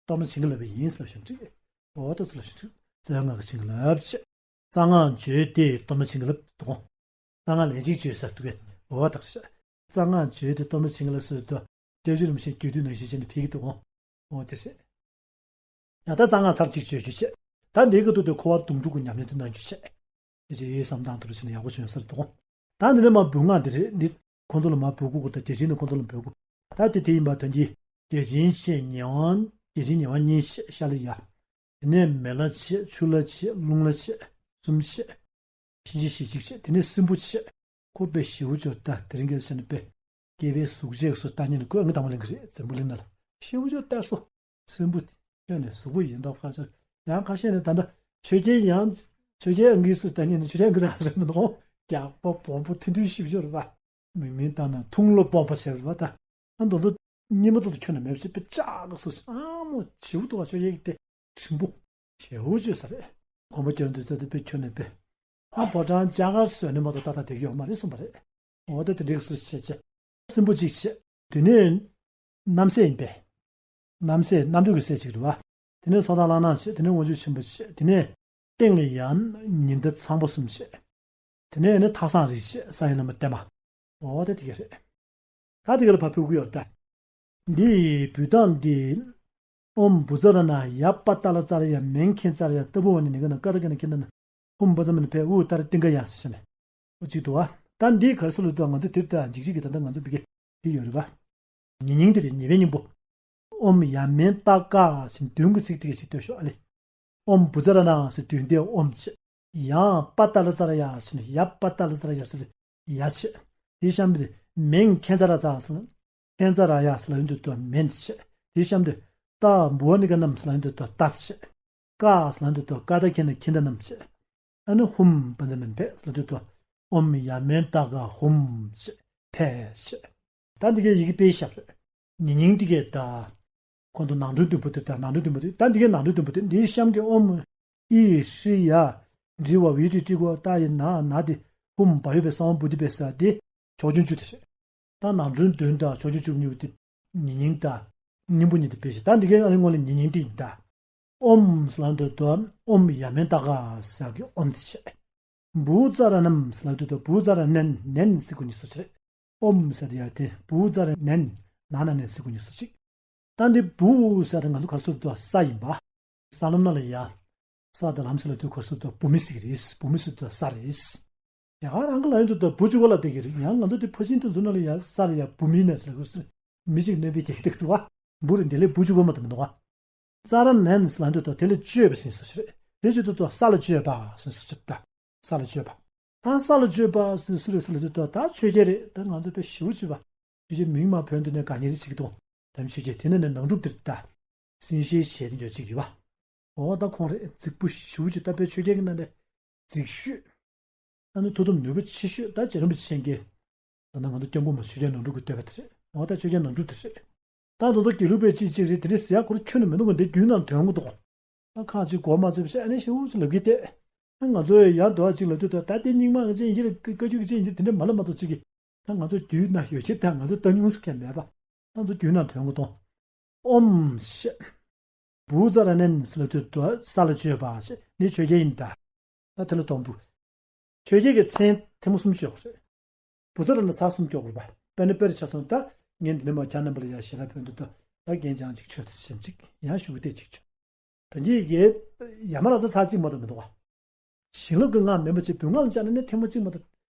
གཏོར་མ་བྱིན་གྱིས་བརླབས་པ་ཡིན་ཟེར་ཞིང་བྲིས། འོ་ད་ཚུར་ལ་ཞིང་བྲིས། རྩ་སྔགས་ཀྱི་བྱིན་གྱིས་བརླབས་ཅེས། རྩ་སྔགས་བརྗོད་དེ་གཏོར་མ་བྱིན་གྱིས་བརླབས་འདུག་རྩ་སྔགས་ལན་གཅིག་བརྗོད་ཟེར་འདུག་གས། འོ་ད་ཞེས། རྩ་སྔགས་བརྗོད་དེ་གཏོར་མ་བྱིན་གྱིས་བརླབས་ཟེར་དུས། སྐྱབས་རྗེ་རིན་པོ་ཆེ་རྒྱུད་སྡེ་ནང་བཞིན་བྱས་ནས་ཕེབས་ཀྱི་འདུག་འོ་དེ་རེད། ཡང་ད་རྩ་སྔགས་ཚར་གཅིག་བརྗོད་རྒྱུ་བྱས། ད་འདི་གི་ཐོག་ཏུ་འཁོར་བ་དུང་སྒྲུབ་ཀྱི་ཉམས་ལེན་དུ་གནང་རྒྱུ་བྱས། དེ་ཅི་ཡི་བསམ་སྟངས་དུ་རུ་ཕྱིན་ན་ཡག་པོ་བྱུང་ས་རེད་དོ། ད་འདི་ནས་མ་འབུ་ལྔ་འདི་རེད། འདི་ཁོང་ཚོ་ལ་མ་འབུལ་དགོས་ཀྱི། ད་བརྒྱ་བྱིན་ནི་ཁོང་ཚོ་ལ་འབུལ་དགོས། ད་དེ་དེ་ཡིན་པ་དོན་གྱིས་བརྒྱ་བྱིན་བྱས། ཉེ་བ་བརྒྱ་བྱིན་ཉེ་བ་གཉིས་བྱས། ཤ་ལ་ཡ། དེ་ནས་མེ་ལ་བྱས། ཆུ་ལ་བྱས། རླུང་ལ་བྱས། གསུམ་བྱས། གཤིན་རྗེ་གཤེད་གཅིག་བྱས། དེ་ནས་སྲིན་པོ་བྱས། ཁོ་དཔེ་ཞེ་པོ་ཅིག་ད་དེ་རིང་གི་ཟེར་ན་དཔེ། སྐྱེས་པའི་གཟུགས་བྱས་སུ་ལྟ་ཉིད་ནི་ཁོས་ཨང་ཀི་དང་པོ་ལེན་གི་རེད། འཛམ་བུ་གླིང་ན་ལ་ཞེ་པོ་ཅིག་གཏེར་སོ། སྲིན་པོ་དེ་ཁྱོན་ནས་གཟུགས་པོ་ཡིན་མདོག་ཁ་ཤས། ཡང་ཁ་ཤས་ནས་ད་ལྟ་ཆོས་རྒྱལ་ཡང་། ཆོས་རྒྱལ་ཨང་ཀི་སུ་ལྟ་ཉིད་ནི་ཆོས་རྒྱལ་ཨང་ཀི་རང་རེད་མི་འདུག་རྒྱགས་པ་སྦོམ་པོ་ཐུང་ཐུང་ཞེ་པོ་ཅིག་རེད་པ། མིག་མིག་ལྟ་ན་ཐུང་ལོ་སྦོམ་པོ་ཟེར་བ་ད། ཨ་མདོ་ཚོ་གཉིས་མ་གཏོགས་ཁྱོན་ནས་མེད་པ་ཞིག་དཔེ་ལྕགས་ཀྱི་སོ་སོ་ཨ་མོ་བྱེའུ་དུ་བ་ཆོས་ཡིག་དེ་གྲིམ་པོ་བྱེའུ་བཅོས་ས་རེད། གོམ་པ་རྒྱབ་འདུག་ཚོད་དེ་དཔེ་ཁྱོན་ནས་དཔེ། ཨ་ཕོ་བྲང་ལྕགས་མཁར་བཟོས་ནས་མ་གཏོགས་ཏག་ཏག་བསྡད་ཀྱི་ཡོད་མ་རེད་གསུངས་པ་རེད། འོ་ད་དེ་འདྲའི་སོ་སོ་བྱས་བྱས། སྲིན་པོ་གཅིག་བྱས། དེ་ནས་རྣམ་སྲས་ཡིན་པས། རྣམ་སྲས་རྣམ་ཐོས་ཀྱི་སྲས་གཅིག་རེད་བ། དེ་ནས་ཚོགས་བདག་གླང་ནག་བྱས། དེ་ནས་དབང་ཕྱུག་ཆེན་པོ་བྱས། དེ་ནས་སྟེང་ལ་ཡང་ཉི་ཟླ་ཚངས་པ་གསུམ་བྱས། དེ་ནས་ནི་ཐག་བཟང་རིས་བྱས། ས་ཡི་བླ་མ་བརྟན་པ། འོ་ད་དེ་ག་རེད། ད་དེ་ག་ལ་ཕར་ཕུལ་གི་ཡོད་ད། འདི་འབུལ་སྟངས་འདི། ཨོཾ་བུ་ཙ་ར་ཎ། ཡ་པ་ཏ་ལ་ཙ་ར་ཡ། མེ་མཁན་ཙ་ར་ཡ། ཏ་བུ་བ་ནི་ནི་ག་ན་ཀ་ད་ག་ན་ཁེ་ད་ན། ཧཱུྃ་བཛྲ་མ་ཎི་ཕཊ། ཨུ་ཏཱ་ར་ཏིང་ག་ཡ་ཟེར་ནས། ཨོ་གཅིག་འདུག་བ། ད་འདི་ག་རེ་ཟེར་ལབ་དུས་ང་ཚོ་དེ་ལྟར་འཇིགས་བྱེད་ཀྱི་ད་ལྟ་ང་ཚོ་བི་གེ་དེ་ཡོད་རེད་བ། ཉེ་སྙིང་དེ་རེད། ཉེ་བའི་སྙིང་པོ། ཨོཾ་ཡ་མེ་ཏ་ཀ་ཟེར་མདུན་གྱི་ཚིག་དེ་ག་ཞིག་ལྟོས་ཤོག་ཨ་ལེ། ཨོཾ་བུ་ཙ་ར་ཎ་ཟེར་མདུན་དེ་ཨོཾ་བྱས། ཡ་པ་ཏ་ལ་ཙ་ར་ཡ་ཟེར་ནས་ཡ་པ་ཏ་ལ་ཙ་ར་ཡ་ཟེར་ཡ་བྱས། དེའི་གཤམ་དེ་མེ་མཁན་ཙ་ར་ཙ་ཟེར་ན། མཁན་ཙ་ར་ཡ་ཟེར་ལབ་ཡོང་དུས་ཏོ་མེན་བྱས། དེའི་གཤམ་དེ་ཏ་བུ་བ་ནི་ག་ནམ་ཟེར་ལབ་ཡོང་དུས་ཏོ་ཏ་བྱས། ཀ་ཟེར་ལབ་ཡོང་དུས་ཏོ་ཀ་ད་ཁེ་ན་ཁེ་ད་ནམ་བྱས། ཨ་ནི་ཧཱུྃ་བཛྲ་མ་ཎི་ཕཊ་ཟེར་ལབ་དུས་ཏོ། ཨོཾ་ཡ་མེ་ཏ་ཀ་ཧཱུྃ་བྱས། ཕཊ་བྱས། ད་འདི་གའི་ཡི་གེ་དཔེ་ཞབས་རེད། ཉེ་སྙིང་འདི་གའི་ད། ཁོང་ཚོ་ནང་ཁྲོལ་བདུན་པོ་དེ་ད་ནང་ཁྲོལ་བདུན་པོ་དེ་ད་འདི་གའི་ནང་ཁྲོལ་བདུན་པོ་དེ་འདིའི་གཤམ་གྱི་ཨོཾ་ཨི་ཧྲི་ཡ། འབྲི་བ་བི་ཏྲི་ཏྲི་གོ་ཏ་ཡི་ན་ན་དེ་ཧཱུྃ་བ་ཡོ་བའི་ས་བོན་བུ་ཏི་པའི་ས་དེ་ཕྱོགས་སྐྱོང་བཅུ་དེ་རེད། ད་ནང་ཁྲོལ་བདུན་དང་ཕྱོགས་སྐྱོང་བཅུ་གཉིས་པོ་དེ་ཉེ་སྙིང་ད། སྙིང་པོ་གཉིས་དེ་དཔེ་ཞིག་ད་འདི་གའི་ཨ་ནི་སྔོན་ལ་ཉེ་སྙིང་དེ་ཡིན་ད། ཨོཾ་ཟེར་ལབ་དུས་ཏོ་ཨོཾ་ཡ་མེ་ཏ་ཀ་ཟེར་གི་ཨོཾ་དེ་བྱས། བུ་ཙ་ར་ཎམ་ཟེར་ལབ་དུས་ཏོ་བུ་ཙ་ར་ཎན་ཎན་ཟེར་དགོས་ནི་སོ་ཅིག་རེད། ཨོཾ་ཟེར་དེ་ཡ་དེ་བུ་ཙ་ར་ཎན་ན་ན་ཎན་ཟེར་དགོས་ནི་སོ་ཅིག་ད་འདི་བུ་ཟེར་དེ་ང་ཚོ་ག་རེ་ཟེར་དུས་ཏོ་ས་ཡིན་པ། ས་ལམ་ན་ལ་ཡ། ས་དང་ལམ་ཟེར་ལབ་དུས་ག་རེ་ཟེར་དུས་བུད་མེད་ཟེར་གི་རེད། བུད་མེད་ཟེར་དུས་ས་རེད། ཡ་ག་རང་གི་ལབ་ཡོང་དུས་ཏོ་བུ་བཅུ་པ་ལ་བསྡད་ཀྱི་རེད། ཡང་ང་ཚོ་དེ་ཕར་ཕྱིན་དུ་འཛུལ་ན་ལ་ཡ་ས་ལ་ཡ་བུད་མེད་ནས་ཟེར་དགོས་ཟེར། མི་གཅིག་གནོད་པའི་གེགས་དེ་འདུག་བ། བུ་རེད་འདི་ལས་བུ་བཅུ་པ་མ་གཏོགས་མི་འདུག་བ། ཙ་ར་ཎན་ཟེར་ལབ་དུས་ཏོ་དེ་ལས་བཅོས་པ་ཟེར་སོ་ཅིག་རེད། དེ་བྱེད་དུས་ཏོ་ས་ལ་བཅོས་པ་ཟེར་སོ་ཅིག་ད། ས་ལ་བཅོས་པ། ད་ས་ལ་བཅོས་པ་ཟེར་སུ་རེད་ཟེར་ལབ་དུས་ཏོ་ད་ཆོས་རྒྱལ་རེད། ད་ང་ཚོ་དཔེ་ཞེ་པོ་ཅིག་བ། ཆོས་རྒྱལ་མིང་མ་བོན་དུ་ནས་དགའ་ཉེ་རེ་བྱེད་ཀྱི་འདུག་ད་ཆོས་རྒྱལ་དེ་ནས་ནས་ནང་འགྲུབ་དེར་ད། སྲིན་ཤེས་ཞེས་དེ་འདྲ་ཅིག་ཡོད་པ། འོ་ད་ཁོང་རེད། རྫིག་པོ་ཞེ་པོ་ཅིག་ད་དཔེ་ཆོས་རྒྱལ་གྱི་ནང་ནས་རྫིག་ཤོས། ཨ་ནི་མཐུ་སྟོབས་ནུས་པ་ཆེ་ཤོས་ད་རྗེ་རིན་པོ་ཆེ་མཁྱེན་གྱི། ད་ནང་ང་ཚོ་སྐྱབས་མགོན་མ་ཆོས་རྒྱལ་ནང་འགྲུབ་ཀྱི་བསྟོད་པ་དེ་རེད། འོ་ད་ཆོས་རྒྱལ་ནང་འགྲུབ་དེ་རེད། ད་དོ་དོ་དགེ་ལུགས་པའི་གཅིག་གཅིག་རེད། དེ་རིང་ཟེར་ཡག་ཁོ་རང་ཁྱོན་ནས་མི་འདུག་ག་འདི་རྒྱུན་ནང་དོན་གོ་འདུག་ད་ཁ་ཅིག་གོ་མ་ཚོད་པ་བཤད་ཨ་ནི་ཞེ་པོ་ཅིག་ལབ་ཀྱི་བལྟས། ང་ཚོ་ཡང་དོ་བ་ཅིག་ལབ་དུས་ད་ད་དེ་རྙིང་མ་ཅན་ཡིན་གྱི་རེད། བཀའ་བརྒྱུད་ཀྱི་ཅན་ཡིན་གྱི་དེ་འདྲ་མ་ལབ་མ་གཏོགས་ཅིག་གི། ད་ང་ཚོ་རྒྱུད་ན་ཡོད་ཅེས་ད་ང་ཚོ་ལྟ་མྱོང་སུ་མཁན་མེད་པ། ང་ཚོ་རྒྱུད་ན་དོན་གོ་དང་། ཨོཾ་ཞེས། བུ་ཙ་ར་ཎན་ཟེར་ལབ་དུས་ད་ས་ལ་བཅོས་པ་ཞེས་ནི་ཆོས་རྒྱལ་ཡིན་ད། ད་དེ་ལ་སྡོང་བུ། ཆོས་རྒྱལ་གྱི་མཚན་ཐེངས་མ་གསུམ་བཅོས་པ་རེད། བུ་ཙ་ར་ཎ་ཚར་གསུམ་བཅོས་པ་རེད་པ། དཔེར་ན་དཔེར་ཆ་སོང་ད། ངས་འདི་ནས་མ་ཁྱེད་རྣམ་པ་ལ་ཡ་ཞལ་ལག་ཕུལ་འདུག་ད་ད་རྒན་ཅང་གཅིག་བཅོས་ད་ཞེས་གཅིག་ཡང་ཞུ་གི་དེ་གཅིག་བཅོས། ད་འདི་ཡི་གེ་ཡ་མ་ར་ཙ་ཚར་གཅིག་མ་གཏོགས་མི་འདུག་བ། བྱིན་རླབས་ཀྱི་སྔགས་མིན་པ་ཅིག་བོད་སྔགས་ལ་སྦྱར་ན་ནི་ཐེངས་མ་གཅིག་མ་གཏོགས།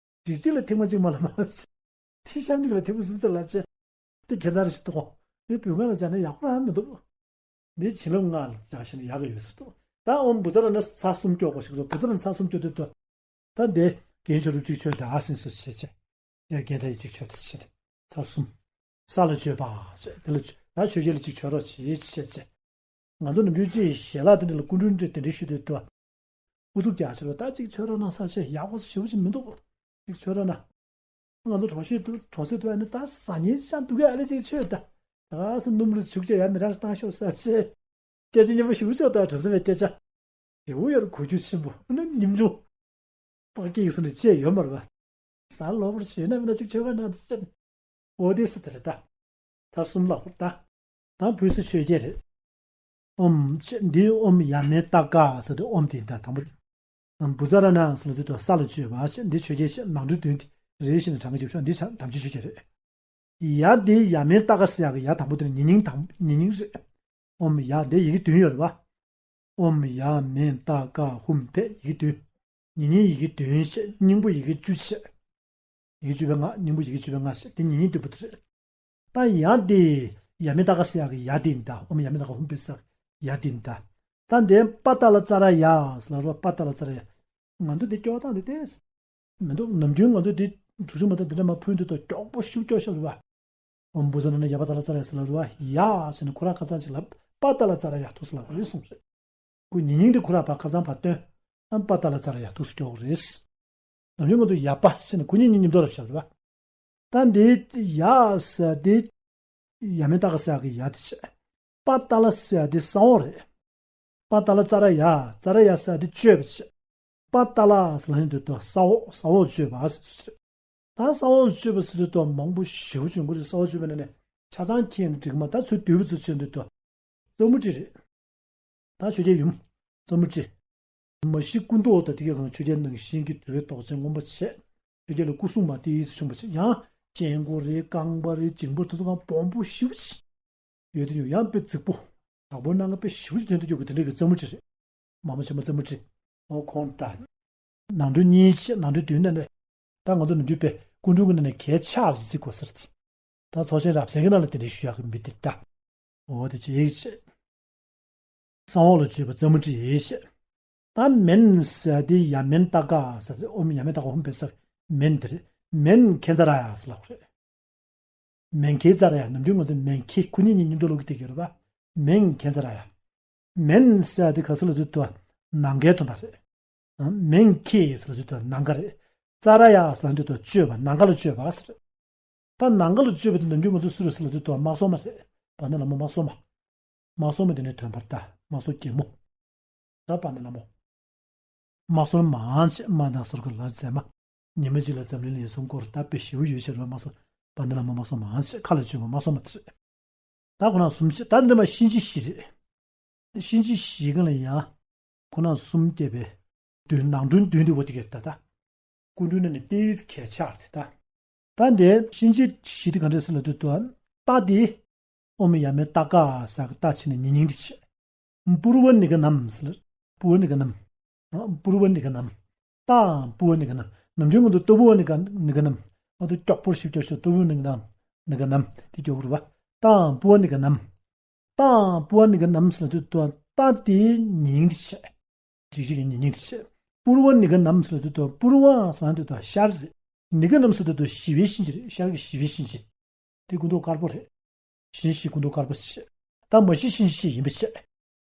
རིགས་གཅིག་ལ་ཐེངས་མ་གཅིག་མ་ལབ་མ་ལབ་ཅིག་དེ་གཤམ་གཅིག་ལ་ཐེངས་མ་གསུམ་ཙམ་ལབ་ཅིག་དེ་ཁྱད་མཚར་ཞིག་འདུག་གོ། དེ་བོད་སྔགས་ལ་སྦྱར་ན་ཡག་པོ་རང་མི་འདུག་འདི་བྱིན་རླབས་སྔགས་ལ་སྦྱར་ཞིག་ན་ཡག་གི་ཡོད་ཟེར་འདུག་ད་ཨོཾ་བུ་ཙ་ར་ཎ་ཚར་གསུམ་བཅོས་དགོས་ཞིག་འདུག་བུ་ཙ་ར་ཎ་ཚར་གསུམ་བཅོས་དུས་ད། ད་འདི་རྒན་ཆོས་གྲུབ་གཅིག་བཅོས་ད་ཨ་སིན་སུ་བྱེད་ཅེས། ཡ་རྒན་ད་ཡི་གཅིག་བཅོས་ད་ཕྱིར། ཚར་གསུམ། ས་ལ་བཅོས་པ་ཞེས་དེ་ལ་ད་ཆོས་རྒྱལ་ལ་གཅིག་བཅོས་རོགས་བྱེད་ཅེས་བྱས་ཅེས། ང་ཚོ་ནམ་རྒྱུན་ཅིག་ཞལ་ལག་དེ་འདྲ་ལ་སྐུ་མགྲོན་འདྲ་དེ་འདྲ་ཞུ་དུས་ད། ཨུ་ཚུགས་རྒྱག་ཕྱིར་ད་གཅིག་བཅོས་རོགས་གནང་ས་ཆེ་ཡག་པོ་ཞེ་པོ་ཅིག་མི་འདུག་གཅིག་བཅོས་རོགས་གནང་། ང་ཚོ་གྲོགས་ཤིག་འདུག་གྲོགས་སུ་འདུག་ཨ་ནི་ད་ཟ་ཉེན་ཤ་འདུག་གས་ཨ་ལེ་གཅིག་བཅོས་ད། ད་སུ་སྣུམ་རུ་བྱུག་ཅེས་ཡ་མི་རང་བཏང་ཤོག་ས་ཆེ། སྐད་ཆ་སྙན་པོ་ཞིག་བྱོས་དང་གྲོང་གསེབ་པའི་སྐད་ཆ། རེ་བོ་ཡོད་རེད་གོ་རྒྱུ་ཆེན་པོ་ཨ་ནི་ཉིན་ཆུང་། པགས་སྐྱེས་སུ་ནི་བཅད་ཡོད་མ་རེད་པ། ཟ་ལོ་བར་ཞུས་ན་མི་ན་ཅིག་ཆོས་ག་ན་ཚེ་ཅན། འོ་དེ་སུ་དེ་རེད་ད། ཚར་གསུམ་ལ་ཧུར་ད། ད་བུས་སུ་ཆོས་རྒྱལ་རེད། ཨོམ་ཆེ་འདི་ཨོམ་ཡ་མེ་ཏ་ཀ་ཟེར་དུས་ཨོམ་དེ་ཡིན་ད་དང་པོ། བུ་ཙ་ར་ཎ་ཟེར་ལ་དུས་དུ་ས་ལ་བཅོས་པ་ཞེས་འདི་ཆོས་རྒྱལ་ཞེས་ནང་དོན་བདུན་དེ་རེ་བཞིན་དྲང་གི་རྒྱབ་ཤོག་འདི་ཆ་དམ་ཆོས་ཆོས་རྒྱལ་རེད། ཡ་འདི་ཡ་མེ་ཏ་ཀ་ཟེར་ཡག་གི་ཡ་དང་པོ་དེ་ནི་ཉེ་སྙིང་དང་ཉེ་སྙིང་རེད། ཨོམ་ཡ་འདི་ཡི་གེ་བདུན་ཡོད་རེད་པ། ཨོམ་ཡ་མེ་ཏ་ཀ་ཧུམ་ཕཊ་ཡི་གེ་བདུན། ཉེ་སྙིང་ཡི་གེ་བདུན་བཤད་སྙིང་པོ་ཡི་གེ་བཅུ་བཤད། ཡི་གེ་བཅུ་པའི་སྔགས་སྙིང་པོ་ཡི་གེ་བཅུ་པའི་སྔགས་བཤད་དེ་ཉེ་སྙིང་བདུན་པོ་དེ་རེད། ད་ཡ་དེ་ཡ་མེ་ཏ་ཀ་ཟེར་ཡག་གི་ཡ་དེ་ཡིན་ད། ཨོམ་ཡ་མེ་ཏ་ཀ་ཧུམ་ཕཊ་ཟེར་ཡ་དེ་ཡིན་ད། ད་འདི་པ་ཏ་ལ་ཙ་ར་ཡ་ཟེར་ལ་རོ། པ་ཏ་ལ་ཙ་ར་ཡ། ང་ཚོ་འདི་སྐྱོ་སྟངས་འདི་ཏེ། མི་འདུག་ནམ་རྒྱུན་ང་ཚོ་འདི་གྲུ་གཞི་མ་དང་འདི་འདྲ་མ་ཕུལ་དུས་ད་མགྱོགས་པོ་ཤུགས་སྐྱོ་ཤོར་བ། ཨོམ་བུ་ཙ་ན་ན་ཡ་པ་ཏ་ལ་ཙ་ར་ཡ་ཟེར་ལ་རོ། ཡ་ཟེར་ནས་ཁོ་རང་ཁ་ཚང་ཅིག་ལ་པ་ཏ་ལ་ཙ་ར་ཡ་ཐུགས་སུ་ལ་རེད་གསུངས་རེད། ཁོ་ཉེ་སྙིང་དེ་ཁོ་རང་ཕར་ཁ་སང་ཕར་བཏོན། ཨ་པ་ཏ་ལ་ཙ་ར་ཡ་ཐུགས་སུ་སྐྱོ་བོ་རེད། ནམ་རྒྱུན་ང་ཚོ་ཡ་པ་ཟེར་ནས་ཁོ་གཉིས་གཉིས་མཉམ་དུ་ལབ་བཞག་རེད་པ། ད་འདི་ཡ་ཟེར་དེ། ཡ་མེ་ཏ་ཀ་ཟེར་གི་ཡ་དེ་བྱས། པ་ཏ་ལ་ཟེར་དེ་ས་འོག་རེད། པ་ཏ་ལ་ཙ་ར་ཡ། ཙ་ར་ཡ་ཟེར་དེ་བཅོས་པ་བྱས། པ་ཏ་ལ་ཟེར་ལ་ཡིན་དུས་ད་ས་འོག་ས་འོག་བཅོས་པ་ཟེར་བྱས། ད་ས་འོག་བཅོས་པ་ཟེར་དུས་ད་མང་པོ་ཞེ་པོ་བྱུང་གི་རེད། ས་འོག་བཅོས་པ་ནས་ནས་ཆ་ཚང་ཁྱེད་འགྲིག་མ་ད་ཚུར་བསྡུས་པ་ཚུར་བྱས་དུས་ད། རྩེ་མོ་ཊི་རེད། ད་ཆོས་རྒྱལ་ཡུམ། རྩེ་མོ་ཊི། མ་གཞི་སྐུ་མདོག་དང་དེ་གའི་སྒང་ཆོས་རྒྱལ་ནང་བཞིན་གྱི་དུ་བའི་མདོག་ཅན་སྔོན་པོ་བྱས། ཆོས་རྒྱལ་ལ་སྐུ་སྲུང་མ་ཏོག་ཙམ་ཆུང་བ་བྱས། ཡང་སྤྱན་སྒོ་རེད། རྐང་པ་རེད། མཇིང་པ་དེ་ཚོ་གང་སྦོམ་པོ་ཞེ་པོ་ཅིག་ཡོད་དེ། ཡང་དཔེ་རྫིག་པོ། དྲག་པོའི་སྣ་ལྔ་དཔེ་ཞེ་པོ་ཅིག་དོན་དུ་འཇུག་གི་དེ་འདྲ་གི་རྩེ་མོ་ཊི་རེད། མ་མོ་ཆེན་མོ་རྩེ་མོ་ཊི། ཨོ་ཁོང་ད། ནང་ཁྲོལ་གཉིས་བྱས། ནང་ཁྲོལ་བདུན་ནང་ནས། ད་ང་ཚོ་ནམ་རྒྱུན་དཔེ་སྐུ་མགྲོན་གྱི་ནང་ནས་གད་ཕྱགས་རེ་བརྩི་དགོས་ཟེར་ཏེ། ད་ཚོགས་ཆེན་རབ་གསལ་གྱི་ནང་ལ་དེ་འདྲའི་ཞུ་ཡག་གི་མི་དེ་ད། འོ་དེ་གཅིག་བྱས། གསང་འོག་ལ་བརྗོད་པ་རྩེ་མོ་ཊི་ཡིན་བཤད། ད་མེན་ཟེར་དེ་ཡ་མེན་ཏ་ཀ་ཟེར་ཏེ། ཨོཾ་ཡ་མེན་ཏ་ཀ་ཧཱུྃ་ཕཊ་ཟེར་མེན་དེ་རེད། མེན་ཁྱད་མཚར་ཡ་ཟེར་ལབ་རེད། མེན་ཁྱད་མཚར་ཡ། ནམ་རྒྱུན་ང་ཚོ་མེན་ཁྱད་ཁུ་ཉི་གཉིས་མཉམ་དུ་ཀློག་གི་དེ་གི་རེད་པ། མེན་ཁྱད་མཚར་ཡ། མེན་ཟེར་དེ་ག་ས་ལ་དུ་དུ་ནམ་མཁའི་དོན་དག་རེད། མེན་ཁྱད་ཟེར་ལ་དུ་དུ་ནམ་མཁའ་རེད། མཚར་ཡ་ཟེར་ལ་དུ་དུ་སྤྱོད་པ། ནམ་མཁའ་ལ་སྤྱོད་པ་ཟེར། ད་ནམ་མཁའ་ལ་སྤྱོད་པ་དེ་ནམ་རྒྱུན་ང་ཚོ་སུ་རེད་ཟེར་ལ་དུས་དུ་དམག་ཟོར་མ་རེད། བ་ན་ལ་མོ་དམག་ཟོར་མ། དམག་ཟོར་མ་དེ་ནས་དོན་པར་ད་དམག་ཟོར་གྱི་མོ། ད་བ་ན་ལ་མོ། དམག་ཟོར་མང་ཆེ་དམག་དང་ཟོར་གྱི་ལ་རྫས་མ། ཉི་མ་གཅིག་ལ་འཛམ་གླིང་ལ་ཡིན་སོང་སྐོར་ད་དཔེ་ཞེ་པོ་ཡོད་ཕྱིར་བ་དམག་ཟོར། བ་ན་ལ་མོ་དམག་ཟོར་མང་ཆེ་མཁའ་ལ་སྤྱོད་པ་དམག་ཟོར་མ་དེ་རེད། ད་ཁོ་ན་གསུམ་བྱས། ད་འདི་མ་གཤིན་རྗེ་བཞི་རེད། གཤིན་རྗེ་བཞི་གང་ལ་ཡང་། ཁོ་ན་གསུམ་བསྐྱེད་པའི་བདུན། ནང་ཁྲོལ་བདུན་དེ་བོ་དེ་གས་ད་ད། སྐུ་མགྲོན་ནང་ནས་ཏོག་ཙམ་གད་ཕྱགས་དེ་ད། ད་འདི་གཤིན་རྗེ་བཞི་དེ་ག་འདྲས་ཟེར་ལ་དུས་དུ། ཏ་དེ། ཨོཾ་ཡ་མེ་ཏ་ཀ་ཟེར་གི་ཏ་ཕྱི་ནས་ཉིང་ཉིང་དེ་བྱས། པུར་བ་ནི་ག་ནམ་ཟེར་ལ། པུར་བ་ནི་ག་ནམ། པུར་བ་ནི་ག་ནམ། ཏ་པུར་བ་ནི་ག་ནམ། ནམ་རྒྱུན་ང་ཚོ་ཏ་བུ་བ་ནི་ག་ནི་ག་ནམ། ང་ཚོ་ཀྱོག་པོར་ཞིབ་ཀྱོག་ཞོ་ཏ་བུ་ནི་ག་ནམ། ནི་ག་ནམ་དེ་ཀྱོག་རུ་བ། ཏ་པུར་བ་ནི་ག་ནམ། ཏ་པུར་བ་ནི་ག་ནམ་ཟེར་ལ་དུས་དུ་ཏ་དེ་ཉིང་དེ་བྱས། ཅིག་ཅིག་གི་ཉིང་ཉིང་དེ་བྱས། པུར་བ་ནི་ག་ནམ་ཟེར་ལ་དུས་དུ་པུར་བ་ཟེར་ལ་དུས་དུ་ཤར་རེད། ནི་ག་ནམ་ཟེར་དུས་དུ་ཞི་བའི་གཤིན་རྗེ་རེད། ཤར་གྱི་ཞི་བའི་གཤིན་རྗེ། དེ་སྐུ་མདོག་དཀར་པོ་རེད། གཤིན་རྗེ་སྐུ་མདོག་དཀར་པོ་ཞེས། ད་མ་གཞི་གཤིན་རྗེ་ཡིན་པ་བྱས།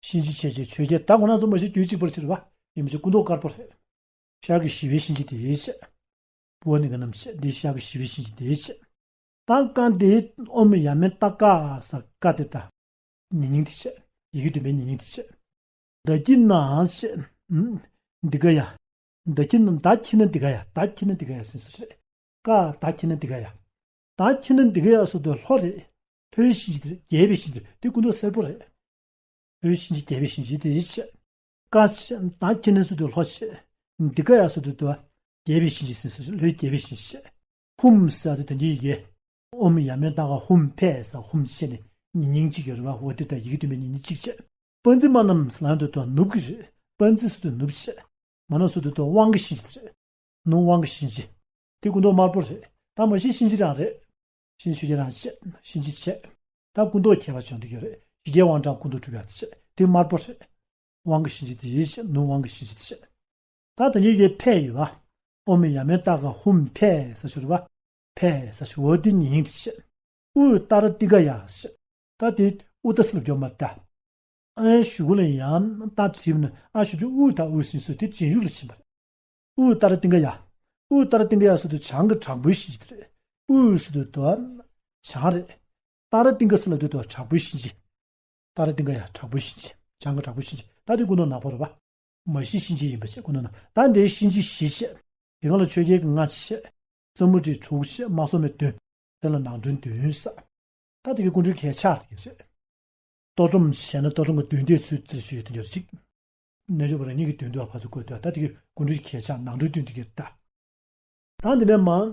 གཤིན་རྗེ་ཆེ་ཆེ་ཆོས་རྒྱལ་ད་ཁོ་ན་ཚོ་མ་གཞི་རྒྱུད་གཅིག་པར་ཕྱིར་བ་ཡིན་པ་བྱས་སྐུ་མདོག་དཀར་པོ་རེད། ཤར་གྱི་ཞི་བའི་གཤིན་རྗེ་དེ་བྱས། པུར་བ་ནི་ག་ནམ་བྱས། འདི་ཤར་གྱི་ཞི་བའི་གཤིན་རྗེ་དེ་བྱས། ད་ཀ་འདི་ཨོཾ་ཡ་མེ་ཏ་ཀ་ཟེར་ཀ་དེ་ད། ཉིང་ཉིང་དེ་བྱས། ཡི་གེ་བདུན་པའི་ཉིང་ཉིང་དེ་བྱས། ད་ཀྱི་ན་བྱས། འདི་ག་ཡ། ད་ཁྱི་ན་ད་ཁྱི་ན་འདི་ག་ཡ། ད་ཁྱི་ན་འདི་ག་ཡ་ཟེར་སུ་རེད། ཀ་ད་ཁྱི་ན་འདི་ག་ཡ། ད་ཁྱི་ན་འདི་ག་ཡ་སུ་དུ་ལྷོ་རེད། ལྷོའི་གཤིན་རྗེ་དེ་རྒྱས་པའི་གཤིན་རྗེ་དེ་སྐུ་མདོག་སེར་པོ་རེད། ལྷོའི་གཤིན་རྗེ་རྒྱས་པའི་གཤིན་རྗེ་དེ་ཡིན་བྱས། ཀ་ད་ཁྱི་ན་སུ་དུ་ལྷོ་བྱས། འདི་ག་ཡ་སུ་དུ་དུ་རྒྱས་པའི་གཤིན་རྗེ་ཟེར་སུ་ལྷོའི་རྒྱས་པའི་གཤིན་རྗེ་བྱས། ཧཱུྃ་ཟེར་དེ་དོན་གྱི་ཡི་གེ་ཨོཾ་ཡ་མེ་ཏ་ཀ་ཧཱུྃ་ཕཊ་ཟེར་ཧཱུྃ་བྱས་ནས་ཉིང་ཉིང་གཅིག་ཡོད་རེད་བ། འོ་དེ་ལྟར་ཡི་གེ་བདུན་པའི་ཉིང་ཉིང་གཅིག་བྱས། པཉྩི་མ་ནམ་ཟེར་ལ་དུས་དུ་ནུབ་ཀྱི་རེད། པཉྩི་ཟེར་དུས་ནུབ་བྱས། མ་ནམ་ཟེར་དུས་དུ་དབང་གི་གཤིན་རྗེ་རེད། ནུབ་དབང་གི་གཤིན་རྗེ། དེ་སྐུ་མདོག་དམར་པོ་རེད། ད་མ་གཞི་གཤིན་རྗེ་རང་རེད། གཤིན་རྗེ་རང་བྱས། གཤིན་རྗེ་བྱས། ད་སྐུ་མདོག་ཁྱད་པར་བྱུང་འདུག་ཡོད་རེད། ཞི་རྒྱས་དབང་དྲག་སྐུ་མདོག་གྲུབ་ཡག་དེ་བྱས། དེ་དམར་པོ་རེད། དབང་གི་གཤིན་རྗེ་དེ་ཡིན་བྱས། ནུབ་དབང་གི་གཤིན་རྗེ་དེ་བྱས། ད་དོན་གྱི་ཡི་གེ་ཕཊ་ཡོད་བ། ཨོཾ་ཡ་མེ་ཏ་ཀ་ཧཱུྃ་ཕཊ་ཟེར་ཞུ་རེད་བ། ཕཊ་ཟེར་ཞུ་འོ་དེ་ཉིང་ཉིང་དེ་བྱས། ཨུ་ཏཱ་ར་ཏི་ཀ་ཡ་ཟེར། ད་དེ་ཨུ་ཏ་ཟེར་ལ་བརྗོད་མ་ད། ཨ་ཞུ་གུ་ལ་ཡང་ད་བྲིས་ན་ཨ་ཞུ་རྒྱུ་ཨུ་ད་ཨུ་ཟིན་སུ་དེ་རྗེས་འཇུག་ལ་ཕྱིན་པ་རེད། ཨུ་ཏཱ་ར་ཏི་ཀ་ཡ། ཨུ་ཏཱ་ར་ཏི་ཀ་ཡ་ཟེར་དུས་བྱང་གི་དྲག་པོའི་གཤིན་རྗེ་དེ་རེད། ཨུ་ཟེར་དུས་དོ། བྱང་རེད། ཏཱ་ར་ཏི་ཀ་ཟེར་ལ་དུས་དོ་དྲག་པོའི་གཤིན་རྗེ། ཏཱ་ར་ཏི་ཀ་ཡ་དྲག་པོའི་གཤིན་རྗེ། བྱང་གི་དྲག་པོའི་གཤིན་རྗེ། ད་དེ་སྐུ་མདོག་ནག་པོ་རེད་བ། མ་གཞི་གཤིན་རྗེ་ཡིན་པ་བྱས་སྐུ་མདོག་ནག་ད་འདིའི་གཤིན་རྗེ་བཞི་བྱས། དེ་གང་ལ་ཆོས་རྒྱལ་གྱི་ལྔ་བྱས། རྩེ་མོ་ཊི་དྲུག་བྱས། དམག་ཟོར་མའི་བདུན། དེ་ལ་ནང་ཁྲོལ་བདུན་ཟེར། ད་དེ་གའི་སྐུ་མགྲོན་གད་ཕྱགས་དེ་གས་རེད། གཏོར་སྒྲོམ་བྱས་ན་གཏོར་སྒྲོམ་གྱི་བདུན་སྡེའི་ཚུལ་དེར་ཞུ་ཡོད་དེ་འདྲ་ཅིག་རྣལ་འབྱོར་པ་རང་ཉིད་ཀྱི་དོན་དུ་ཕར་ཚུར་བཀོད་དུས་ད་དེ་གའི་སྐུ་མགྲོན་གྱི་གད་ཕྱགས་ནང་ཁྲོལ་བདུན་དེ་གས་རེད་ད། ད་འདི་ནས་མར་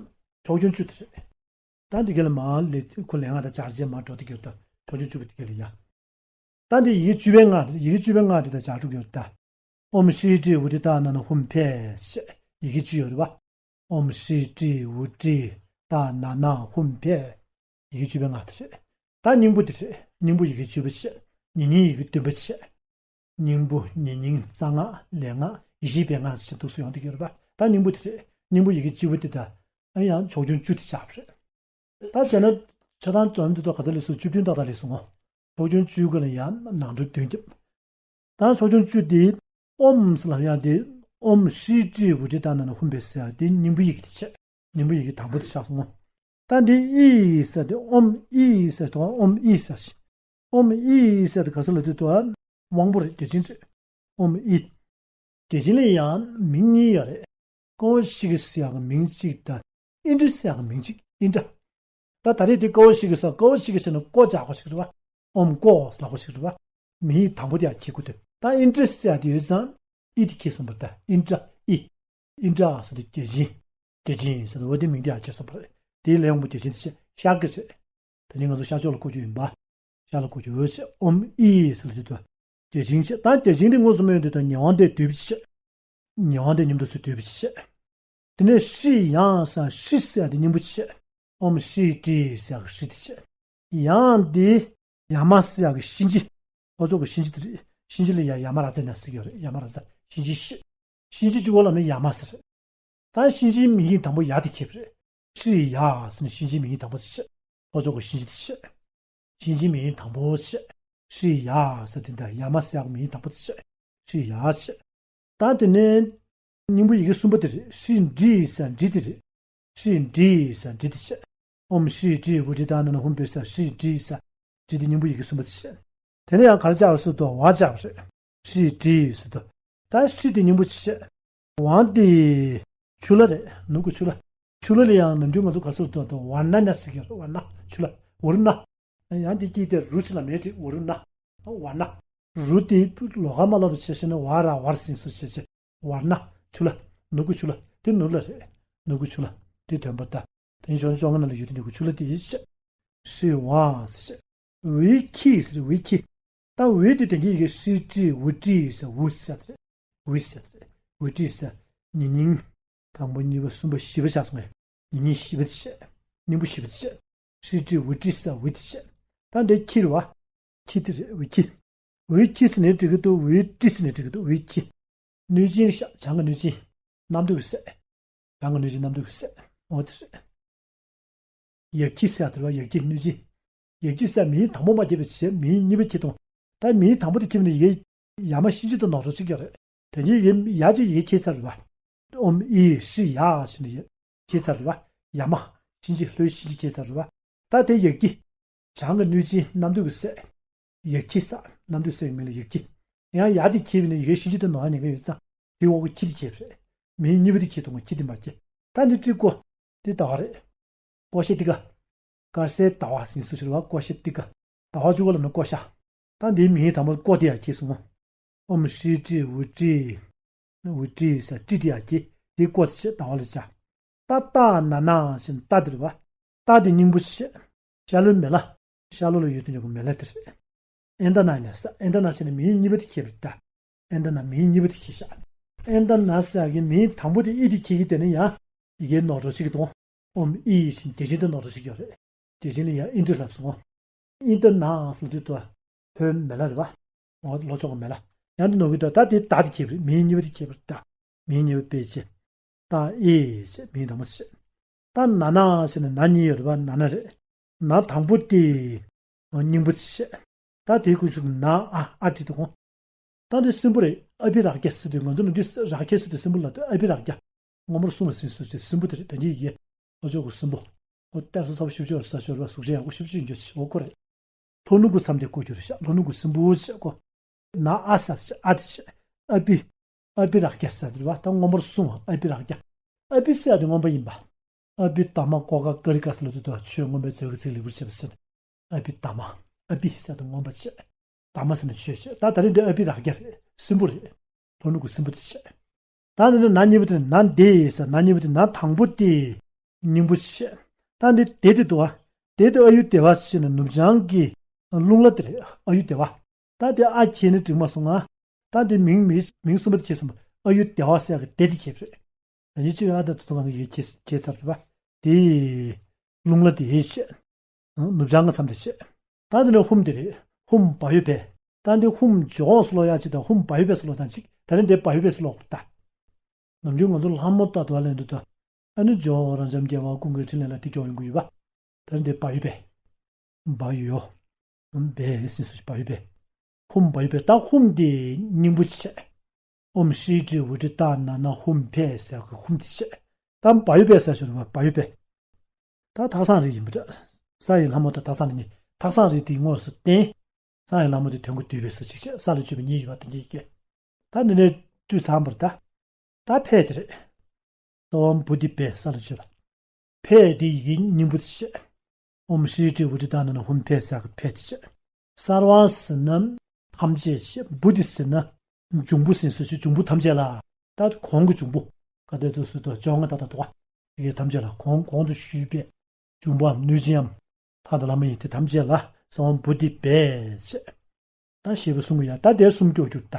ཕྱོགས་སྐྱོང་བཅུ་དེ་རེད། ད་འདི་ག་ལ་མར་ལས་ཁུ་ལས་ང་དང་སྦྱར་རྗེས་མར་འགྲོ་དེ་ག་ད་ཕྱོགས་སྐྱོང་བཅུ་པོ་དེ་ག་ལ་ཡ། ད་འདི་ཡི་གེ་བཅུ་པའི་སྔགས་དེ། ཡི་གེ་བཅུ་པའི་སྔགས་དེ་ད་སྦྱར་འགྲོ་གི་ཡོད་ད། ཨོཾ་ཤྲཱི་ཏྲཱི་ཨུ་ཏྲཱི་ཏཱ་ན་ན་ཧཱུྃ་ཕཊ་ཞེས་ཡི་གེ་བཅུ་ཡོད་རེད་བ། ཨོཾ་ཤྲཱི་ཏྲཱི་ཨུ་ཏྲཱི་ཏཱ་ན་ན་ཧཱུྃ་ཕཊ། ཡི་གེ་བཅུ་པའི་སྔགས་དེ་རེད། ད་སྙིང་པོ་དེ་རེད། སྙིང་པོ་ཡི་གེ་བཅུ་པ་བྱས། ཉིང་ཉིང་ཡི་གེ་བདུན་པ་བྱས། སྙིང་པོ་ཉིང་ཉིང་རྩ་སྔགས་ལས་སྔགས་ཡེ་ཤེས་པའི་སྔགས་ཞེས་འདུག་སེ་ཡོང་དུ་གྱུར་པ། ད་སྙིང་པོ་དེ་རེད། སྙིང་པོ་ཡི་གེ་བཅུ་པ་དེ་ད། ཨ་ཡང་ཕྱོགས་སྐྱོང་བཅུ་དེ་བྱས་པ་རེད། ད་བྱས་ན་ཆ་ཚང་འཛོམས་དེ་ད་ག་ཚོད་ལས་སུ་བཅུ་བདུན་ཏག་ཏག་ལས་སུ་ངོ་། ཕྱོགས་སྐྱོང་བཅུ་ག་ལ་ཡང་ནང་ཁྲོལ་བདུན་བརྒྱབ། ད་ཕྱོགས་སྐྱོང་བཅུ་དེ། ཨོཾ་ཟེར་ལབ་ཡག་དེ། ཨོཾ་ཤྲཱི་ཏྲཱི་ཨུ་ཏྲཱི་ཏཱ་ན་ན་ཧཱུྃ་ཕཊ་ཟེར་ཡག་དེ་སྙིང་པོ་ཡི་གེ་དེ་བྱས། སྙིང་པོ་ཡི་གེ་དང་པོ་དེ་བཞག་སོང་ངོ་། ད་འདི་ཨི་ཟེར་དེ་ཨོཾ་ཨི་ཟེར་དེ་ཨོཾ་ཨི་ཟེར་ཞིང་། ཨོཾ་ཨི་ཟེར་དེ་ག་ས་ལ་དེ་དུ་དབང་པོ་རེད། བདེ་ཆེན་རེད། ཨོཾ་ཨི། བདེ་ཆེན་ལ་ཡང་མིང་གཉིས་ཡོད་རེད། ཀ་བ་ཤི་ཀི་ཟེར་ཡག་གི་མིང་གཅིག་དང་། ཨིན་དྲ་ཟེར་ཡག་གི་མིང་གཅིག་ཨིན་དྲ། ད་ད་རེས་དེ་ཀ་བ་ཤི་ཀི་ཟེར། ཀ་བ་ཤི་ཀི་ཟེར་ན་ཀོ་རྒྱག་པ་ཞིག་རེད་བ། ཨོཾ་ཀོ་ལབ་པ་ཞིག་རེད་བ། མིང་ཡིག་དང་པོ་དེ་ཡང་འཁྱེར་དགོས་འདུག་ད་ཨིན་ཏྲ་ཟེར་ཡ་དེ་ཡོད་ཙང་ཨི་དེ་འཁྱེར་སོང་བ་རེད། ད་ཨིན་ཏྲ་ཨི། ཨིན་ཏྲ་ཟེར་དུས་བརྒྱ་བྱིན། བརྒྱ་བྱིན་ཟེར་དུས་འོ་དེ་མིང་དེ་ཡང་འཁྱེར་སོང་བ་རེད། དེའི་ལས་ཡོང་བ་བརྒྱ་བྱིན་དེ་བྱས་ཤར་གྱི་རེད། དེ་ནི་ང་ཚོ་ཤར་ཕྱོགས་ལ་བཀོད་རྒྱུ་ཡིན་པ། ཤར་ལ་བཀོད་རྒྱུ་འོ་བྱས་ཨོམ་ཨི་ཟེར་ལ་དུས་དུ། བརྒྱ་བྱིན་བྱས། ད་བརྒྱ་བྱིན་དེ་དངོས་སུ་མ་ཡོང་དུས་དུ་ཉི་ཧོང་དེ་བསྡུས་པ་བྱས། ཉི་ཧོང་དེ་མཉམ་དུ་སུ་བསྡུས་པ་བྱས། དེ་ནས་ཧྲི་ཡང་ཟེར་ཧྲི་ཟེར་ཡ་དེ་སྙིང་པོ་བྱས། ཨོམ་ཧྲི་ཏྲི་ཟེར་ཡ་གི་ཧྲི་དེ་བྱས། ཡང་དེ་ཡ་མ་ཟེར་ཡ་གི་གཤིན་རྗེ། ལྷོ་ཕྱོགས་ཀྱི་གཤིན་རྗེ་དེ་རེད། གཤིན་རྗེ་ལ་ཡ་ཡ་མ་ར་ཛ་ན་ཟེར་གྱི་ཡོད་རེད། ཡ་མ་ར་ཛ་གཤིན་རྗེ་ཧྲི། གཤིན་རྗེ་གཅིག་པོ་ལབ་ན་ཡ་མ་ཟེར། ད་གཤིན་རྗེའི་མིང་ཡིག་དང་པོ་ཡ་དེ་འཁྱེར་བ་རེད། ཧྲི་ཡ་ཟེར་ནས་གཤིན་རྗེའི་མིང་ཡིག་དང་པོ་དེ་བྱས། ལྷོ་ཕྱོགས་ཀྱི་གཤིན་རྗེ་དེ་བྱས། གཤིན་རྗེའི་མིང་ཡིག་དང་པོ་བྱས། ཧྲི་ཡ་ཟེར་དེ་འདྲ་ཡ་མ་ཟེར་ཡག་མིང་ཡིག་དང་པོ་དེ་བྱས། ཧྲི་ཡ་བྱས། ད་དེ་ནས་སྙིང་པོ་ཡི་གེ་གསུམ་པ་དེ་རེད། ཧྲི་འབྲི་ཟེར་འབྲི་དེ་རེད། ཧྲི་འབྲི་ཟེར་འབྲི་དེ་བྱས། ཨོམ་ཧྲི་ཏྲི་ཝུ་ཏྲི་ཏ་ན་ན་ཧུམ་བེ་ས་ཧྲི་འབྲི་ས། འབྲི་དེ་སྙིང་པོ་ཡི་གེ་གསུམ་པ་དེ་བྱས། དེ་ནས་ཡང་ག་རེ་བྱས་པ་ཟེར་དུས་ཝ་བྱས་པ་རེད། ཧྲི་ཏྲི་ཟེར་དུས། ད་ཧྲི་དེ་སྙིང་པོ་བྱས། ཝང་དེ་ཆུ་ལྷ་རེད། ནུབ་ཀྱི་ཆུ་ལྷ། ཆུ་ལྷ་ལ་ཡང་ནམ་རྒྱུན་ང་ཚོ་ག་རེ་ཟེར་དུས་དུ་ཝ་ན་ན་ཟེར་གྱི་ཡོད་རེད། ཝ་ན་ཆུ་ལྷ། ཝུ་རུ་ན། ཡང་དེ་དཀྱིལ་དེ་རུ་ཆེ་ལ་མེད་དེ་ཝུ་རུ་ན། ཝ་ན། རུ་དེ་ལོགས་ཀ་མ་ལབ་པ་བྱས་བྱས་ནས་ཝ་ར་ཝར་ཟིན་སུ་བྱས་བྱས། ཝ་ན་ཆུ་ལྷ། ནུབ་ཀྱི་ཆུ་ལྷ། དེ་ནུབ་ལ་རེད། ནུབ་ཀྱི་ཆུ་ལྷ། དེ་དོན་པ་ད། དེ་ནི་ཞོགས་ནི་ཅོ་ལྔ་ནང་ལ་ཡོད་དེ་འདུག་གི་ཆུ་ལྷ་དེ་ཡིན་ཤག་ཧྲི་ཝང་ཟེར་ཤག་ཝི་ཁི་ཟེར་ཝི་ཁི། ད་ཝི་དེ་དོན་གྱི་ཡི་གེ་ཧྲི་ཏྲི་ཝི་ཏྲི་ཟེར་ཝི་ཟེར་དེ་རེད། ཝི་ཟེར་དེ་རེད། ཝི་ཏྲི་ཟེར། ཉི་སྙིང་། དང་པོ་གཉིས་པ་གསུམ་པ་བཞི་པ་ཆགས་སོང་ངས། ཉི་སྙིང་བཞི་པ་དེ་བྱས། སྙིང་པོ་བཞི་པ་དེ་བྱས། ཧྲི་ཏྲི་ཝི་ཏྲི་ཟེར་ཝི་དེ་བྱས། ད་འདི་ཁི་རེད་བ། ཁི་དེ་རེད་ཝི་ཁི། ཝི་ཁི་ཟེར་ནས་འབྲི་གི་འདུག་ཝི་ཏྲི་ཟེར་ནས་འབྲི་གི་འདུག་ཝི་ཁི། གནོད་སྦྱིན་རེད་ཤག་བྱང་གི་གནོད་སྦྱིན། གནམ་སྡུག་གི་སྲས། བྱང་གི་གནོད་སྦྱིན་གནམ་སྡུག་གི་སྲས། འོ་དེ་རེད། ཡ་ཁི་ཟེར་ཡ་དེ་རེད་བ། ཡ་ཁི་གནོད་སྦྱིན། ཡ་ཁི་ཟེར་མིང་དང་པོ་མ་འཁྱེར་བ་བྱས་མིང་གཉིས་པ་འཁྱེར་དང་། ད་མིང་དང་པོ་དེ་འཁྱེར་ནས་ཡ་ཡ་མ་གཤིན་རྗེ་དང་ནོར་འཁྲུལ་གཅིག་རྐྱང་རེད། དེ་ཉིད་ཡ་ཡ་གཅིག་ཡ་འཁྱེར་ཚར་རེད་བ། ཨོམ་ཨི་ཧྲི་ཡ་ཟེར་ནས་ཡ་འཁྱེར་ཚར་རེད་བ། ཡ་མ་གཤིན་རྗེ་ལྷོའི་གཤིན་རྗེ་འཁྱེར་ཚར་རེད་བ། ད་དེ་ཡ་ཁི། བྱང་གི་གནོད་སྦྱིན་གནམ་སྡུག་གི་སྲས། ཡ་ཁི་ས། གནམ་སྡུག་སྲས་ཀྱི་མིང་ལ་ཡ་ཁི། ཡང་ཡ་དེ་འཁྱེར་བ་ནས་ཡ་གཤིན་རྗེ་དེ་ནོར་ཉེན་ཁ་ཡོད་ཙང་དེ་འོག་གི་ཁི་དེ་འཁྱེར་རེད། མིང་གཉིས་པ་དེ་འཁྱེར་དང་ཁི་དེ་མ་འཁྱེར། ད་འདི་ཏྲི་ཀོ། འདི་ཟླ་བ་རེད། ཀོ་ཤ་ཏི་ཀ། དཀར་གསལ་ཟླ་བ་ཟེར་སུ་ཞིག་རེད་བ། ཀོ་ཤ་ཏི་ཀ། ཟླ་བ་བཅུ་པ་ལབ་ན་ཀོ་ཤ། ད་འདིའི་མིང་དང་པོ་ཀོ་དེ་ཡ་འཁྱེར་སོང་ངོ་། ཨོམ་ཧྲི་ཏྲི་ཝུ་ཏྲི། ཝུ་ཏྲི་ས་ཏྲི་དེ་ཡ་འཁྱེར། དེ་ཀོ་དེ་བྱས་ཟླ་བ་ལ་བྱ། ད་ཏ་ན་ན་ཞེས་ཏ་དེ་རེད་བ། ཏ་དེ་སྙིང་པོ་བྱས། ཤ་ལོའི་མེ་ལྷ། ཤ་ལོ་ལ་ཡོད་དུ་འཇུག་གི་མེ་ལྷ་དེ་རེད། ཨེན་ད་ན་ཡིན་ན་ས། ཨེན་ད་ན་ཟེར་ནས་མིང་གཉིས་པ་དེ་འཁྱེར་བ་རེད་ད། ཨེན་ད་ན་མིང་གཉིས་པ་དེ་འཁྱེར་ཤག་ཨེན་ད་ན་ཟེར་ཡག་གི་མིང་དང་པོ་དེ་ཨི་དེ་འཁྱེར་གི་དེ་ནི་ཡང་ཡི་གེ་ནོར་འགྲོ་ཅིག་གི་དང་། ཨོམ་ཨི་ཡི་བཞིན་དེ་བཞིན་དུ་ནོར་འགྲོ་ཅིག་ཡོད་རེད། དེ་བཞིན་ལ་ཡང་ཨིན་དྲི་ལབ་སོང་། ཨིན་ད་ན་ཟེར་དུས་དུ་ལྷོའི་མེ་ལྷ་རེད་བ། འོ་ལྷོ་ཕྱོགས་ཀྱི་མེ་ལྷ། ཡང་དེ་ནོར་གི་འདུག་ད་དེ་ད་དེ་འཁྱེར་བ་རེད། མིང་གཉིས་པ་དེ་འཁྱེར་བ་རེད་ད། མིང་གཉིས་པ་དཔེ་ཆེ། ད་ཨེ་ཞེས་མིང་དང་པོ་ཞེས། ད་ན་ན་ཞེས་ནས་ན་གཉིས་ཡོད་རེད་བ། ན་ན་རེད། ན་དང་པོ་དེ་སྙིང་པོ་ཞེས། ད་དེའི་ཀུན་སློང་ན་ཨ་ཨ་དྲི་དུ་འོང་། ད་འདི་སྲིན་པོ་རེད། ཨ་བི་རག་རྒྱ་ཟེར་དུས་ང་ཚོ་ནི་འདི་རག་རྒྱ་ཟེར་དུས་སྲིན་པོ་ལ་ལྟོས། ཨ་བི་རག་རྒྱ། སྔོན་མར་གསུངས་པ་ཟིན་སོ་ཅེས་སྲིན་པོ་དེ་རེད། ད་འདི་ཡི་གེ་ལྷོ་ཕྱོགས་ཀྱི་སྲིན་པོ། ཨོ་གཏད་ས་ཚ་པོ་ཞིབ་ཆོག་ས་ཤོར་བ་གཟུགས་ཅན་ཡག་པོ་ཞིབ་ཆོག་འགྱོ་ཆེ་འོ་ཁོ་རེད། ལྷོ་ནུབ་ཀྱི་མཚམས་དེ་བཀོད་རྒྱུ་རེད་ཤག་ལྷོ་ནུབ་ཀྱི་སྲིན་པོ་ཅེས་གོ། ན་ཨ་ས་ཨ་དེ་ཨ་བི། ཨ་བི་རག་རྒྱ་ཟེར་དེ་རེད་བ། ད་སྔོན་མར་གསུངས་པ་ཨ་བི་རག་རྒྱ། ཨ་བི་ཟེར་དེ་སྔོན་པ་ཡིན་པ། ཨ་བི་ཏ་མ་ཀོ་ཀ་ཀ་རི་ཀ་ཟེར་ལ་དུ་དུ་ཆོས་མངོན་པའི་མཛོད་ཀྱི་ཚིག་ལེགས་པར་བྱས་པ་ཟེར། ཨ་བི་ཏ་མ། ཨ་བི་ཟེར་དེ་སྔོན་པ་བྱས། ཏ་མ་ཟེར་ནས་ཆོས་བྱས། ད་ད་རེས་འདི་ཨ་བི་རག་རྒྱ་རེད། སྲིན་པོ་རེད། ལྷོ་ནུབ་ཀྱི་སྲིན་པོ་དེ་བྱས། ད་ནི་ནི་ན་གཉིས་པ་དེ་ན་དེ་ཟེར། ན་གཉིས་པ་དེ་ན་དང་པོ་དེ་སྙིང་པོ་བྱས། ད་འདི་དེ་དེ་དུ་བ། དེ་དེ་ཨ་ཡུ་དེ་བ་ཟེར་ནས་ནུབ་བྱང་གི་རླུང་ལྷ་དེ་རེད། ཨ་ཡུ་དེ་བ། ད་དེ་ཨ་ཁྱེད་ནི་འགྲིག་མ་སོང་ང་། ད་དེ་མིང་མི་མིང་གསུམ་པ་དེ་ཁྱེད་གསུམ་པ་ཨ་ཡུ་དེ་བ་ཟེར་གི་དེ་དེ་ཁྱེད་རེད། ད་ཡིན་ཅིག་ཨ་ད་དུ་ཚོ་གང་གི་ཡོད་ཁྱེད་ཁྱེད་ཚར་རེད་བ། དེ་རླུང་ལྷ་དེ་ཧེ་བྱས། ནུབ་བྱང་གི་མཚམས་དེ་བྱས། ད་དེ་ནས་ཧུམ་དེ་རེད། ཧུམ་བ་ཡུ་བེ། ད་འདི་ཧུམ་ཇོག་སུ་ལོ་ཡ་ཅིག་དང་ཧུམ་བ་ཡུ་བེ་སུ་ལོ་དང་ཅིག་ད་རེས་འདི་བ་ཡུ་བེ་སུ་ལོ་ད། ནམ་རྒྱུན་ང་ཚོ་ལྷ་མོ་ལྟ་དུ་བ་ལེན་དུ་ད། ཨ་ནི་ཇོ་རང་འཇམ་རྒྱལ་བ་ཀུན་གྱི་འཕྲིན་ལས་ལ་དེ་ཇོ་ཡོང་གི་ཡོད་པ། ད་རེས་འདི་བ་ཡུ་བེ། བ་ཡུ་ཡོ། བེ་སིན་སུ་བ་ཡུ་བེ། ཧུམ་བ་ཡུ་བེ། ད་ཧུམ་དེ་སྙིང་པོ་བྱས། ཨོམ་ཧྲི་ཏྲི་ཝུ་ཏྲི་ཏ་ན་ན་ཧུམ་ཕེ་ཟེར་གི་ཧུམ་དེ་བྱས། ད་བ་ཡུ་བེ་ཟེར་ཞོར་བ་བ་ཡུ་བེ། ད་ཐག་སང་རིས་ཡིན་པ་འདྲ། ས་ཡི་ལྷ་མོ་དང་ཐག་སང་རིས་ནི་ཐག་སང་རིས་དེའི་དངོས་སུ་བསྟན། ས་ཡི་ལྷ་མོ་དེ་དོན་གོ་བསྡུས་པའི་སུ་ཅིག་བྱས། ས་ལ་བཅུ་པའི་གཉིས་ཡོད་པ་དེ་འདྲ་ཡི་གེ། ད་འདི་ནས་བཅུ་ཚང་པར་ད། ད་ཕེ་དེ་རེད། ས་བམ་བུ་དེ་བེ་ས་ལ་བཅུ་པ། ཕེ་དེ་ཡི་གེ་སྙིང་པོ་དེ་བྱས། ཨོམ་ཧྲི་ཏྲི་ཝུ་ཏྲི་ཏ་ན་ན་ཧུམ་ཕེ་ས་གི་ཕེ་དེ་བྱས། སར་བ་ཟེར་ན། ཐམས་ཅད་ཞེས། བུ་དེ་ཟེར་ན་འབྱུང་པོ་ཟེར་སོ་ཞེས། འབྱུང་པོ་ཐམས་ཅད་ལ། ད་གོང་གི་འབྱུང་པོ་ག་དེ་དུ་སུ་དུ་བཅོ་ལྔ་ད་ད་དུ་བ་དེ་གའི་ཐམས་ཅད་ལ་གོང་གོང་དུ་ཞུས་པའི་འབྱུང་པོའམ་གནོད་སྦྱིན་ཡང་ཕ་དང་བླ་མ་ཡི་དེ་ཐམས་ཅད་ལ་གསང་བ་བུ་དེ་འབད་ཅེས། ད་ཞེས་པའི་གསུང་གི་ཡ་ད་དེ་གསུམ་སྐྱོར་གྱུར་ད།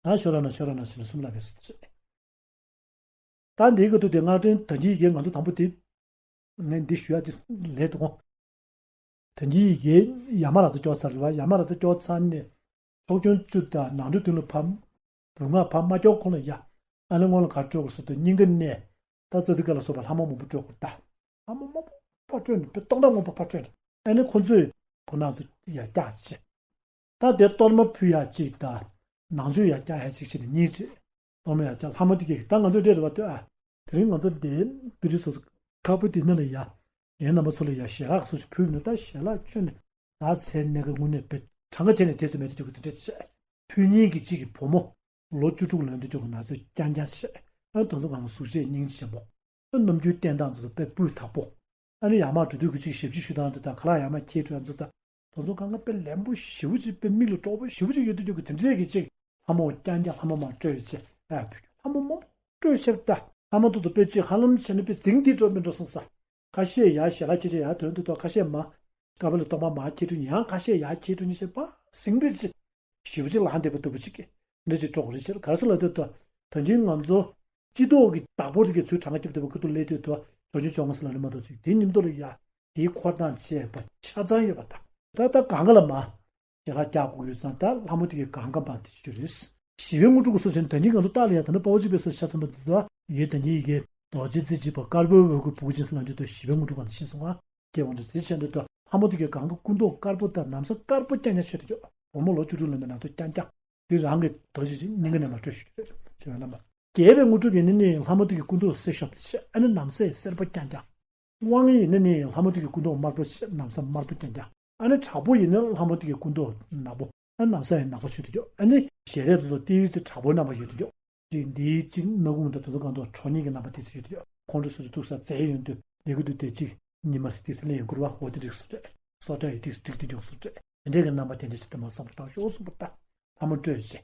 ད་ཤོ་ར་ན་ཤོ་ར་ན་ཟེར་ནས་གསུམ་ལ་བས་སུ་ད་ཅེས། ད་འདིའི་གི་དུ་དེ་སྔ་དྲན་ད་འདིའི་ཡི་གེ་ང་ཚོ་དང་པོ་དེ། ངས་འདི་ཞུ་ཡ་དེ་ལས་དུ་དགོངས། ད་འདིའི་ཡི་གེ་ཡ་མ་ར་ཙ་སྐྱོར་ཚར་རེད་བ། ཡ་མ་ར་ཙ་སྐྱོར་ཚར་ནས་ཕྱོགས་སྐྱོང་བཅུ་དང་ནང་ཁྲོལ་བདུན་ལ་ཕམ། བུ་ང་ཕམ་མ་སྐྱོར་ཁོང་ལ་ཡ། ཨ་ནི་སྔོན་ལ་ག་སྤྲོད་དགོས་སུ་དུ་སྙིང་གི་གནས། ད་ཙ་ཙི་ཀ་ལ་སོགས་པ་ལྷ་མོ་མང་པོ་སྤྲོད་དགོས་ད། ལྷ་མོ་མང་པོ་སྤྲོད་ནས་དཔེ་སྟོང་ཕྲག་མང་པོ་ཕར་སྤྲོད་ནས་ཨ་ནི་ཁོང་ཚོས་ཁོ་ན་ཚོ་ཡ་སྐྱག་བྱེད། ད་དེ་གཏོར་མ་ཕུལ་ཡ་གཅིག་དང་། ནང་མཆོད་ཡ་སྐྱག་ཡ་གཅིག་བྱས་ནས་གཉིས་བྱས། གཏོར་མ་ཡ་སྐྱག་ལྷ་མོ་དེ་གས་ད་ང་ཚོའི་གྲས་རེད་བ་ལྟོས་ཨ། དེ་རིང་ང་ཚོ་འདི་པི་རི་སོ་སོ་ཁ་པོ་དེ་ན་ལ་ཡ། ཡན་རྣམ་པ་ཚོ་ལ་ཡ་ཞལ་ལག་སོགས་ཤིག་ཕུལ་ནས་ད་ཞལ་ལག་མཆོད་ནས་ད་ཚེ་གནས་ཀྱི་དངོས་གནས་དཔེ་གྲངས་ཀ་དེ་ནས་དེ་ཚོ་མེད་དུ་འཇུག་གི་དེ་འདྲས་བྱས། ཕུལ་མཁན་གྱི་གཅིག་གི་བུ་མོ་ལོ་བཅུ་དྲུག་ལོན་དུ་འཇུག་གི་ན་ཚོད་རྐྱང་རྐྱང་བྱས། ཨ་དོན་ཚོ་གང་གཟུགས་བྱད་སྙིང་རྗེ་ཆེན་པོ། ཨ་རྣམ་འགྱུར་བསྟན་སྟངས་དེ་ཚོ་དཔེ་སྤུས་དག་པོ། ཨ་ནི་ཡར་མར་འགྲོ་དུས་ཀྱི་ཅིག་ཞབས་ཕྱི་ཞུ་སྟངས་དེ་དང་ག་ལ་ཡར་མར་འཁྱེར་འགྲོ་ཡ་ཚོ་དང་དོན་ཚོ་གང་ག་དཔེ་ལན་པོ་ཞེ་པོ་ཅིག་དཔེ་མིག་ལ་གྲོགས་པོ་ཞེ་པོ་ཅིག་ཡོད་དུ་འཇུག་གི་དེ་འདྲས་ཀྱི་ཅིག་ལྷ་མོ་རྐྱང་རྐྱང་ལྷ་མོ་མང་སྤྲོད་བྱས་ཨ་ཕུལ་རྒྱུ་ལྷ་མོ་མང་པོ་སྤྲོད་བྱས་ད་ལྷ་མོ་དེ་ཚོ་དཔེ་ཅིག་ཧ་ལམ་བྱས་ན་དཔེ་འཛིང་དེ་འགྲོ་མི་འགྲོ་སོང་ས། ཁ་ཤས་ཡར་ཞལ་ལག་ཁྱེར་ཆ་ཡར་དོན་དུ་ཐོག་ཁ་ཤས་མ། ཀ་པ་ལ་གཏོར་མ་མར་ཁྱེར་འགྲོ་ཡང་ཁ་ཤས་ཡར་ཁྱེར་འགྲོ་ནི་ཞེས་པ་ཟིང་རེ་ཅིག་ཞེ་པོ་ཅིག་ལངས་བསྡད་པ་ལྟ་བུ་ཅིག་གི་འདྲ་ཅིག་སྤྲོ་གི་རེད་ཕྱིར་ག་རེ་ཟེར་ལབ་དུས་ད་ད་གིན་ང་ཚོ་སྤྱི་ཚོགས་ཀྱི་བདག་པོ་དེ་གའི་ཚུལ་གྲངས་ཀ་རྒྱབ་བསྡད་པ་ཁུ་ཐུག་སླེབས་དུས་ད་ཕྱོགས་ཆོས་བཅོ་ལྔ་ཟེར་ལ་ནི་མ་གཏོགས་ཅིག་དེ་ཉིན་ཐོ་ལ་ཡ་དེའི་འཁོར་སྟངས་བྱས་པ་ཆ་ཚང་ཡོད་པ་དང་ད་ད་གང་ག་ལ་མ། ཞལ་ལག་རྒྱག་དགོས་ཡོད་ཙང་ད་ལྷ་མོ་དེ་གའི་གང་ག་མ་དེ་ཅི་རེད། ཞི་བའི་དངོས་གྲུབ་ཀྱི་སོ་ཆེན་ད་གིན་ང་ཚོ་རྟགས་ལ་ཡ་ད་ནི་དཔའ་བོ་གཅིག་པའི་སོ་ཆ་ཚང་པ་འདི་ད་ཡོད་ད་གིན་ཡི་གེ་རྡོ་རྗེ་རྩེ་གཅིག་པ་དཀར་པོའི་འོད་སྐུ་བུ་གུ་ཅན་སུ་ལ་འདུས་ཏོ་ཞི་བའི་དངོས་གྲུབ་གང་ལ་ཤེས་སོང་ང་། སྐྱེ་བ་འདྲ་དེ་ཆེན་འདི་ད་ལྷ་མོ་དེ་གའི་གང་ག་སྐུ་མདོག་དཀར་པོ་དང་ན་བཟའ་དཀར་པོ་རྐྱང་རྐྱང་མཆོད་དུ་འཇོག་བུ་མོ་ལོ་བཅུ་དྲུག་ལོན་པའི་ན་ཚོད་རྐྱང་རྐྱང་དེ་རང་གི་རྡོ་རྗེ་ཅིག་སྙིང་ག་ནས་མ་སྤྲོད་ཞུ་རེད་ཞུ་བའི་བླ་མ། རྒྱས་པའི་དངོས་གྲུབ་ཡིན་ན་ནི་ལྷ་མོ་དེ་གའི་སྐུ་མདོག་སེར་ཤོབ་དེ་ཆེ་ཨ་ནི་ན་བཟའ་སེར་པོ་རྐྱང་རྐྱང་། དབང་ཡིན་ན་ནི་ལྷ་མོ་དེ་གའི་སྐུ་མདོག་དམར་པོ་ཆེ་ན་བཟའ་དམར་པོ་རྐྱང་རྐྱང་། ཨ་ནི་དྲག་པོ་ཡིན་ན་ལྷ་མོ་དེ་གའི་སྐུ་མདོག་ནག་པོ། ཨ་ན་བཟའ་ཡང་ནག་པོ་ཞིག་ཏུ་འཇོག་ཨ་ནི་ཞལ་རས་དེ་ཚོ་ཏིལ་ཙི་དྲག་པོའི་རྣམ་པ་ཡོད་དུ་འཇོག་ཅིག་འདིའི་གཅིག་སྣ་ཁུང་དང་དེ་ཚོ་གང་དུ་ཁྲོ་གཉེར་གྱི་རྣམ་པ་ཏིལ་ཙི་ཡོད་དུ་འཇོག་ཁོང་ཁྲོ་སོ་སོ་ཐུག་ས་རྫས་ཡོད་དུ་ལས་ཀུན་ཏུ་དེ་གཅིག་ཉི་མ་ཏིལ་ཙི་ལེན་ཡོད་འགུར་བ་འོ་དེ་འགྲིག་སུ་རེད། སོ་ཏྲ་ཡོད་ཏིལ་ཙི་འགྲིག་དེ་འཇོག་སུ་རེད། དེ་འདྲའི་གི་རྣམ་པ་དེ་འདྲ་ཞིག་དེ་མ་བསམ་བློ་བཏང་ཤོག་གསུངས་པ་ལྟ། ལྷ་མོ་སྤྲོད་བྱས།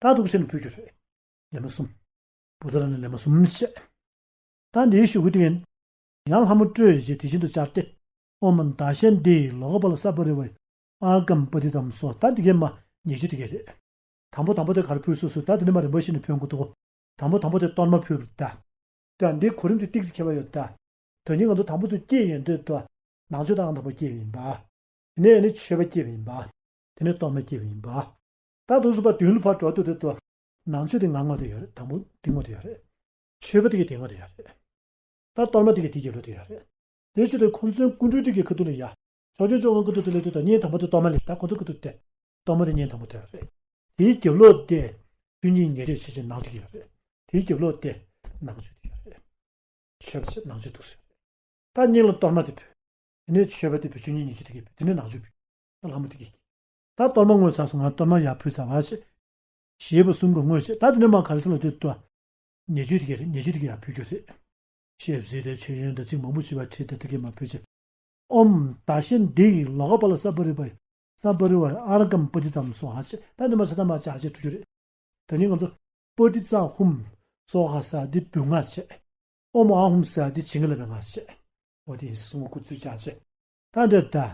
ད་འདུག་སེ་ནས་ཕུལ་རྒྱུ་རེད། ལེབ་མ་གསུམ། བུ་ཚ་ལ་ནི་ལེབ་མ་གསུམ་བཤད། ད་འདིའི་གཞུག་གུ་དེ་ཡང་ལྷ་མོ་སྤྲོད་ཅེས་དེ་བཞིན་དུ་སྦྱར་ཏེ། ཨོཾ་ད་ཤ་འདི་ལོ་ཀ་པ་ལ་ས་པ་རི་ཝའི་ཨརྒྷཾ་པ་ཏི་ཙམ་སོ། ད་འདི་གའི་མ་ཉེ་ཆོས་དེ་གའི་རེད། དང་པོ་དང་པོ་དེ་གར་ཕུལ་སོ་སོ་ད་དེ་ནི་མ་རིམ་པ་བཞིན་ནས་ཕུལ་དགོས་འདུག་དང་པོ་དང་པོ་དེ་གཏོར་མ་ཕུལ་བ་རེད་ད། ད་འདིའི་གོ་རིམ་དེ་ཏིག་ཙམ་ཁྱད་པར་ཡོད་ད། ད་ནི་ང་ཚོ་དང་པོ་ཚོ་སྐྱེས་ཡོང་དུས་ད། ནང་ཆོས་དང་དང་པོ་སྐྱེས་པ་ཡིན་པ། དེ་ནས་ནི་མཆོད་པ་སྐྱེས་པ་ཡིན་པ། དེ་ནས་གཏོར་མ་སྐྱེས་པ་ཡིན་པ། ད་དུང་སུ་པ་མདུན་ལ་ཕར་འགྲོ་དུས་དེ་ད། ནང་ཆོས་དེ་ང་ངོ་དེ་ཡོད་རེད་དང་པོ་དེ་ངོ་དེ་ཡོད་རེད། མཆོད་པ་དེ་གི་དེ་ངོ་དེ་ཡོད་རེད། ད་གཏོར་མ་དེ་གི་དེ་རྒྱབ་ལོགས་དེ་ཡོད་རེད། དེ་ཕྱིར་དུ་ཁོང་ཚོའི་སྐུ་མགྲོན་དེ་གི་ཁ་ཐུག་ལ་ཡ། ཕྱོགས་སྐྱོང་བཅོ་ལྔ་ཁ་ཐུག་དེ་ལ་དུས་ད་བརྙན་དང་པོ་དེ་གཏོར་མ་ལས་ད་ཁོང་ཚོ་ཁ་ཐུག་དེ། གཏོར་མ་དེ་བརྙན་དང་པོ་དེ་ཡོད་རེད། དེའི་རྒྱབ་ལོགས་དེ། ཆོས་ཉིད་ཉེར་སྤྱོད་ཆེ་ཆེ་ནང་དེ་གི་ཡོད་རེད། དེའི་རྒྱབ་ལོགས་དེ། ནང་ཆོས་དེ་ཡོད་རེད། མཆོད་པ་ཆེ་ནང་ཆོས་འདུག་ཟེར། ད་སྙིང་ལ་གཏོར་མ་དེ་ཕུལ། དེ་ནས་མཆོད་པ་དེ་ཕུལ་ཆོས་ཉིད་ཉེར་སྤྱོད་དེ་གི་ཕུལ་དེ་ནས་ནང་ཆོས་ཕུལ། ད་ལྷ་མོ་དེ་གི། ད་གཏོར་མ་བསྔོས་ཚར་སོང་ང་གཏོར་མ་ཡར་ཕུལ་ཚར་བ་ཞེས། ཞེས་པ་གསུམ་གྱིས་བསྔོས་ཤིང་ད་དེ་ནས་མར་ག་རེ་ཟེར་ལབ་དུས་ད། ཉེ་སྤྱོད་དེ་གི་རེད་ཉེ་སྤྱོད་དེ་གི་ཡར་ཕུལ་རྒྱུ་རེད། ཞེས་ཟེར་ཏེ་མཆོད་ཡོན་དང་ཚིག་མང་པོ་ཞུས་པ་ཁྲིད་དེ་དེ་གི་མར་ཕུལ་ཅིང་། ཨོཾ་ད་ཤ་འདི་ཡི་ལོ་ཀ་པ་ལ་ས་པ་རི་པ་ཡི་ས་པ་རི་ཝ་ཨརྒྷཾ་པ་ཏི་ཙམ་སོ་ཧ་ཅེ། ད་འདི་མ་ཚད་ད་མ་ཅག་ཅེས་འཁྲུ་རྒྱུ་རེད། ད་ནི་ང་ཚོ་པ་ཏི་ཙ་ཧུམ་སོ་ཧ་ས་འདི་བུ་ང་བྱས། ཨོཾ་ཨཱཿཧཱུྃ་ཟེར་འདི་བྱིན་གྱིས་བརླབས་པའི་ང་བྱས། འོ་དེ་ཡིན་གསུང་ངོ་སྐུ་ཚུལ་ཅག་བྱས། ད་འདིར་ད།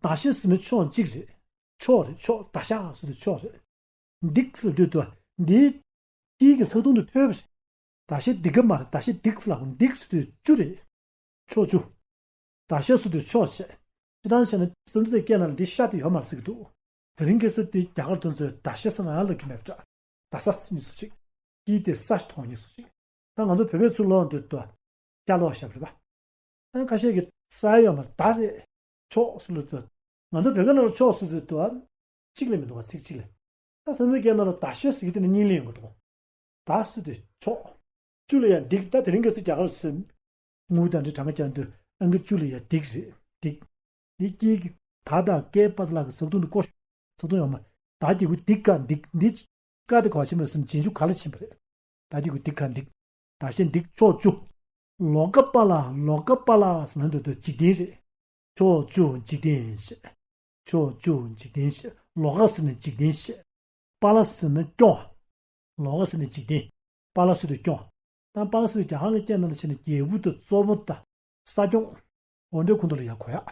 ད་ཤ་ཟེར་ན་ཕྱོགས་གཅིག་རེད། ཕྱོགས་རེད་ཕྱོགས་ད་ཤ་ཟེར་དུས་ཕྱོགས་རེད། འདིག་ཟེར་དུས་དུ་འདིའི་དཀྱིལ་གྱི་ཚག་ཐུང་དུ་ཐོས་པ་རེད། ད་ཤ་འདི་ག་མ་རེད་ད་ཤ་འདིག་ཟེར་ལ་འདིག་ཟེར་དུས་བཅུ་རེད། ཕྱོགས་བཅུ། ད་ཤ་ཟེར་དུས་ཕྱོགས་བྱས། སྤྱིར་བཏང་བྱས་ན་སེམས་ཚོར་སྐྱེ་ན་ལ་འདི་ཤ་དེ་ཡོད་མ་རེད་ཟེར་གྱི་འདུག་དེ་རིང་ཁ་སང་དེ་རྒྱ་གར་དེ་ཚོས་ད་ཤ་ཟེར་ན་ཡང་ལབ་ཀྱི་མེད་པ་འདྲ། ད་ས་ཟེར་ནི་སུ་ཞིག་དཀྱིལ་དེ་ས་ཞིག་མཐོང་ནི་སུ་ཞིག་ད་ང་ཚོ་བོད་པའི་ཚུར་ལོག་འདོད་དོ། སྐྱ་ལོག་ཞབས་རེད་པ། ཨ་ཁ་ཤས་ཀྱི་ས་ཡོད་མ་ད་རེད། ཕྱོགས་སུ་ལ་དོ། ང་ཚོ་བོད་པའི་ནང་ལ་ཕྱོགས་སུ་དོ་དོ། གཅིག་ལས་མི་འདུག་བ་ཚིག་གཅིག་ལས། ད་སེམས་ཚོར་སྐྱེ་ན་ལ་ད་ཤ་ཟེར་གྱི་དེ་ནི་གཉིས་ལས་ཡོང་གི་འདུག་ད་སུ་དེ་ཕྱོགས། བཅུ་ལ་ཡང་འདིག་ད་དེ་རིང་གི་སི་རྒྱ་གར་སུ། ངུ་དང་འདྲི་གྲངས་ཀ་ཀྱང་དུ་ཨང་ཀི་བཅུ་ལ་ཡང་འདིག་རེད་འདིག་འདི་དཀྱིལ་གྱི་ད་དང་ཀའི་པ་ལ་གི་ཟག་དུང་དུ་ཀོ། ཟག་དུང་ཡོད་མ། ད་ཀྱི་གུ་འདིག་ག་འདིག་འདི། ཀ་དེ་ག་བ་ཕྱིན་པ་སུམ་རྗེས་འཇུག་ག་ལ་ཕྱིན་པ་རེད། ད་ཀྱི་གུ་འདི་ག་འདི། ད་ཤ་འདི་ཕྱོགས་བཅུ། ལོ་ཀ་པ་ལ་ལོ་ཀ་པ་ལ་ཟེར་ན་འདོད་དོ་འཇིག་རྟེན་རེད། ཕྱོགས་བཅུ་འཇིག་རྟེན་ཞེས། ཕྱོགས་བཅུ་འཇིག་རྟེན་བཤད། ལོ་ཀ་ཟེར་ན་འཇིག་རྟེན་བཤད། པཱ་ལ་ཟེར་ན་སྐྱོང་། ལོ་ཀ་ཟེར་ན་འཇིག་རྟེན། པཱ་ལ་ཟེར་དུས་སྐྱོང་། ད་པཱ་ལ་ཟེར་དུས་རྒྱ་གར་གྱི་སྐད་ནང་ལ་བྱས་ན་རྒྱལ་པོ་དང་གཙོ་བོ་དང་ས་སྐྱོང་། འོ་འདྲའི་ཁོངས་གཏོགས་ལ་ཡང་གོ་ཡག།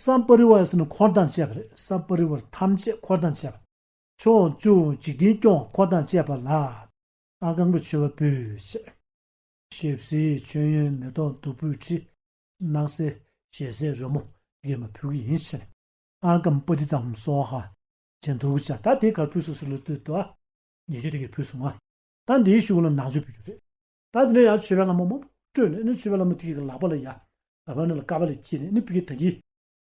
ས་པ་རི་ཝར་ཟེར་ན་འཁོར་དང་བཅས་པ་རེད། ས་པ་རི་ཝར་ཐམས་ཅད་འཁོར་དང་བཅས་པ། ཕྱོགས་བཅུ་འཇིག་རྟེན་སྐྱོང་འཁོར་དང་བཅས་པ་ལ། ཨརྒྷཾ་གྱི་མཆོད་པ་ཕུལ་བྱས། ཞལ་བསིལ་མཆོད་ཡོན་མེ་ཏོག་བདུག་སྤོས་དྲི། སྣང་གསལ་ཞལ་ཟས་རོལ་མོ་ཡོད་མ་ཕུལ་གྱི་ཡིན་ཟེར། ཨརྒྷཾ་པྲ་ཏཱིཙྪ་ཧཱུྃ་སྭཱ་ཧཱ། ཅན་དུ་བུ་ཅ། ད་དེ་གར་ཕུལ་སོང་ཟེར་ལབ་དུས་དུ་ཨ། ཉེ་ཆར་དེ་གའི་ཕུལ་སོང་ང་། ད་འདིའི་གཞུག་ལ་ནང་མཆོད་ཕུལ་རྒྱུ་རེད། ད་དེ་ནས་ཡང་མཆོད་པའི་ལྷ་མོ་མང་པོ་སྤྲོས་ནས་ནི་མཆོད་པའི་ལྷ་མོ་དེ་གའི་ལག་པ་ལ་ཡ། ལག་པ་ནང་ལ་ཀ་པཱ་ལ་འཁྱེར་ནས་ནི་ཕ་གི་ད་གིན།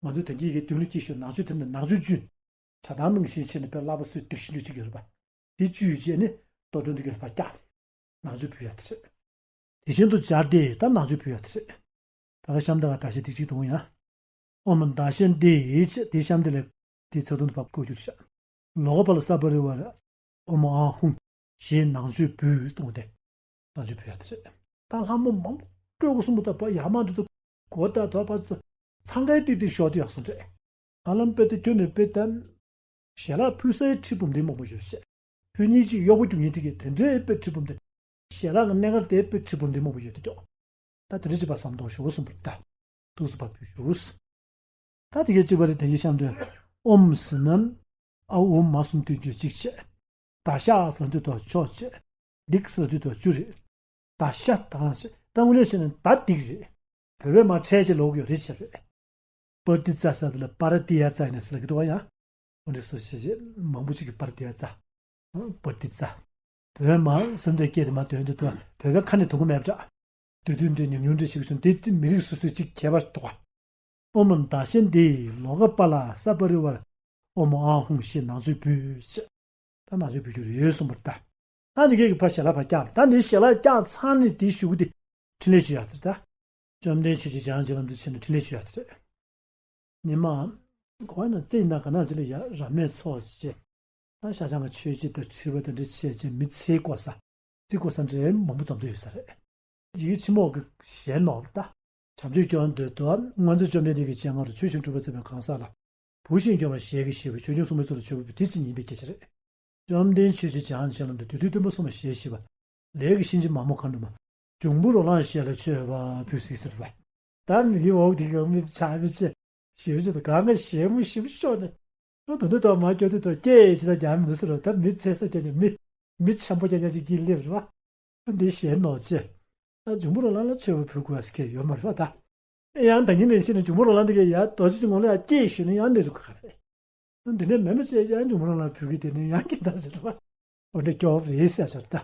ང་ཚོའི་ད་གིན་གི་མདུན་ལ་སྐྱེས་ཤོག་ནང་མཆོད་དེ་ནི་ནང་མཆོད་བཅུ། བྱ་བཏང་ནང་བཞིན་བྱས་ནས་དཔེ་བསླབ་པ་སྲོལ་སྡིག་ཤིན་ཏུ་གཅིག་ཡོད་རེད་པ། དེ་བཅུ་ཡོད་བྱས་ནས་ལྟོ་སྒྲོན་དེ་གའི་ལག་པ་བཀྱག་ནས། ནང་མཆོད་ཕུལ་ཡ་དེ་རེད། དེ་བཞིན་དུ་སྦྱར་ཏེ་ད་ནང་མཆོད་ཕུལ་ཡ་དེ་རེད། ད་ག་ཤམ་ད་ག་ད་ཤ་དེ་གཅིག་དུ་ཡང་། ཨོཾ་ད་ཤ་དེ་ཡི་ཆེ་དེ་ཤམ་དེ་ལས་དེ་ཚ་ཐུང་དུ་བབ་བཀོད་རྒྱུར་བྱ། ལོ་ཀ་པ་ལ་ས་པ་རི་ཝར་ཨོཾ་ཨཱཿཧཱུྃ་ཞེས་ནང་མཆོད་ཕུལ་གཏོང་སྟེ། ནང་མཆོད་ཕུལ་ཡ་དེ་རེད། ད་ལྷ་མོ་མང་པོ་སྤྲོས་གོ་གསུམ་པོ་ད་པ་ཡ་མ་འདི་དུ་གོ་ད་དོ་པ་ཚང་ཀའི་ཏིག་ཏིག་ཤོག་དུ་ཡག་སོང་དྲེ། ཨ་ལམ་པེ་ཏི་ཁྱོད་ནས་པེ་ཏན། ཞལ་ལག་ཕུལ་སའི་ཁྲི་འབུམ་ལྡན་མང་པོ་ཡོད་ཟེར། ཕུལ་མཁན་གཅིག་གཡོག་པོ་རྒྱུག་མཁན་དེ་གས་དེ་འདྲའི་དཔེ་ཁྲི་འབུམ་ལྡན། ཞལ་ལག་གི་གནད་འགག་དེ་དཔེ་ཁྲི་འབུམ་ལྡན་མང་པོ་ཡོད་དེ་ཀྱོག་ད་དེ་འདྲ་བྱེད་པ་བསམ་གཏོང་ཞུ་གསུངས་པར་ལྟ། ཐུགས་སུ་བབ་ཞུ་ཞུ། ད་དེ་གས་གཅིག་པ་རེད་དེ་གས་གཤམ་དུ། ཨོཾ་ཟེར་ན། ཨ་ཨུ་མ་གསུམ་དུས་རྒྱུ་གཅིག་བྱས། ད་ཤ་ཟེར་དུས་དོ་ཕྱོགས་བྱས། དིག་ཟེར་དུས་དོ་བཅུ་རེད། ད་ཤ་དང་ཤ་ད་དངོས་གནས་བྱས་ན་ད་དིག་རེད། བོད་པས་མ་ཁྲལ་ཅིག་ལོག་ཡོད་རེད་བྱས་རེད། པར་ཏི་ཙ་ཟེར་དེ་ལ་པར་ཏི་ཡ་ཙ་ཡིན་ན་ཟེར་ལ་གི་དོ་བ་ཡང་། འོ་འདྲ་སོ་ཞེས་བྱས་མང་པོ་ཅིག་གིས་པར་ཏི་ཡ་ཙ། པར་ཏི་ཙ། བོད་མ་ཟེར་འདོད་སྐད་དེ་མ་དོན་དུ་དོ་བོད་པའི་ཁ་ནས་དུ་གུ་མེད་པ་འདྲ། དུས་དུས་འདྲའི་ཉམས་མྱོང་འདྲ་ཞིག་བྱུང་དེ་མི་རིགས་སོ་སོའི་ཅིག་ཁྱད་པར་འདུག་ག་ཨོཾ་ད་ཤ་དེ་ཡི་ལོ་ཀ་པ་ལ་ས་པ་རི་ཝར་ཨོཾ་ཨཱཿཧཱུྃ་ཞེས་ནང་མཆོད་ཕུལ་ཟེར། ད་ནང་མཆོད་ཕུལ་རྒྱུ་རེད་གསུངས་པར་ལྟ། ད་འདི་གས་ཀྱི་ཕར་ཞལ་ལག་ཕར་བཀྱག་ད་འདི་ཞལ་ལག་བཀྱག་ཚར་ནས་དེའི་གཞུག་གུ་དེ་འཕྲིན་ལས་བཅོལ་ཡག་དེ་ད། བཅོམ་ལྡན་ཆོས་ཀྱི་བྱང་ཆེན་ལམ་དུ་ཕྱིན་ནས་འཕྲིན་ལས་བཅོལ་ཡག་དེ་རེད། ཉི་མ། གོ་ན་རྩེ་ཡིན་ན་ག་ན་ཟི་ལ་ཡ་རབ་གནས་ཚོགས་བྱས། ད་ཤ་ཆང་གི་མཆོད་སྤྱོད་དང་ཁྲི་པ་དང་འདྲ་བྱས་བྱས་མི་ཚེ་བསྐོར་ས། རྩིས་བསྐོར་ས་འདྲ་མང་པོ་འཛོམས་བསྡད་ཡོད་ས་རེད། ཡི་གེ་ཆེན་མོ་གི་ཞལ་ནོར་ད། བྱམས་ཆོས་སྐྱོང་འདོད་དོ། སྔོན་ཚེ་བཅོམ་ལྡན་འདས་ཀྱི་སྤྱན་སྔ་རུ་ཆོས་བཞིན་སྒྲུབ་པ་མཛད་པའི་གང་ཟག་ལ། བུ་བཞིན་སྐྱོང་བར་ཞལ་གྱིས་བཞེས་པའི་ཆོས་སྐྱོང་སྲུང་མའི་ཚོགས་ལ་མཆོད་པ་ཕུལ་དེ་ཚེ་ཉིན་པའི་སྐད་ཆ་རེད། བཅོམ་ལྡན་ཆོས་ཀྱི་བྱང་ཆེན་ལམ་དུ་དུས་མཐུན་སྟོན་པ་གསུམ་ལ་ཞལ་བཞེས་པ། ལས་ཀྱི་གཤིན་རྗེ་མ་མོ་མཁའ་འགྲོ་མ། འབྱུང་པོ་རོ་ལངས་ཞལ་ལ་མཆོད་པ་ཕུལ་ཟིག་ཟེར་བ། ད་མི་གི་འོག་དེ་གི་མི་ཆ་མི་ཆེ། ཞེ་པོ་ཅིག་དང་གང་ག་ཞེ་མོ་ཞེ་པོ་ཤོག་ནས། ཨོ་དོ་འདི་དང་མ་སྐྱོ་དུས་དང་སྐད་ཅིག་དང་རྒྱག་མི་འདུག་ཟེར་རོ། ད་མི་ཚེ་ས་སྐྱ་ནས་མི་མི་ཆེན་པོ་རྐྱང་རྐྱང་ཅིག་གིས་སླེབས་རེད་བ། ཨོ་འདི་ཞེ་ནོར་ཅེ། ད་འབྱུང་པོ་རོ་ལངས་ལ་མཆོད་པ་ཕུལ་དགོས་ཟེར་མཁན་ཡོད་མ་རེད་བ་ད། ཡང་ད་ཉིན་ནས་ཕྱིན་ནས་འབྱུང་པོ་རོ་ལངས་འདི་གས་ཡ་རྡོ་རྗེ་ངོ་ལ་ཡ་སྐྱེས་ཞུས་ནས་ཡང་འདི་རུ་ག་རེད། འདི་ནས་མེད་མི་ཚེ་ཡང་འབྱུང་པོ་རོ་ལངས་ཕུལ་གི་དེ་ནས་ཡང་སྐྱེས་ཚར་ཟེར་བ། འོ་འདྲ་སྐྱོ་བ་རེད་ཟེར་ཆོག་ད།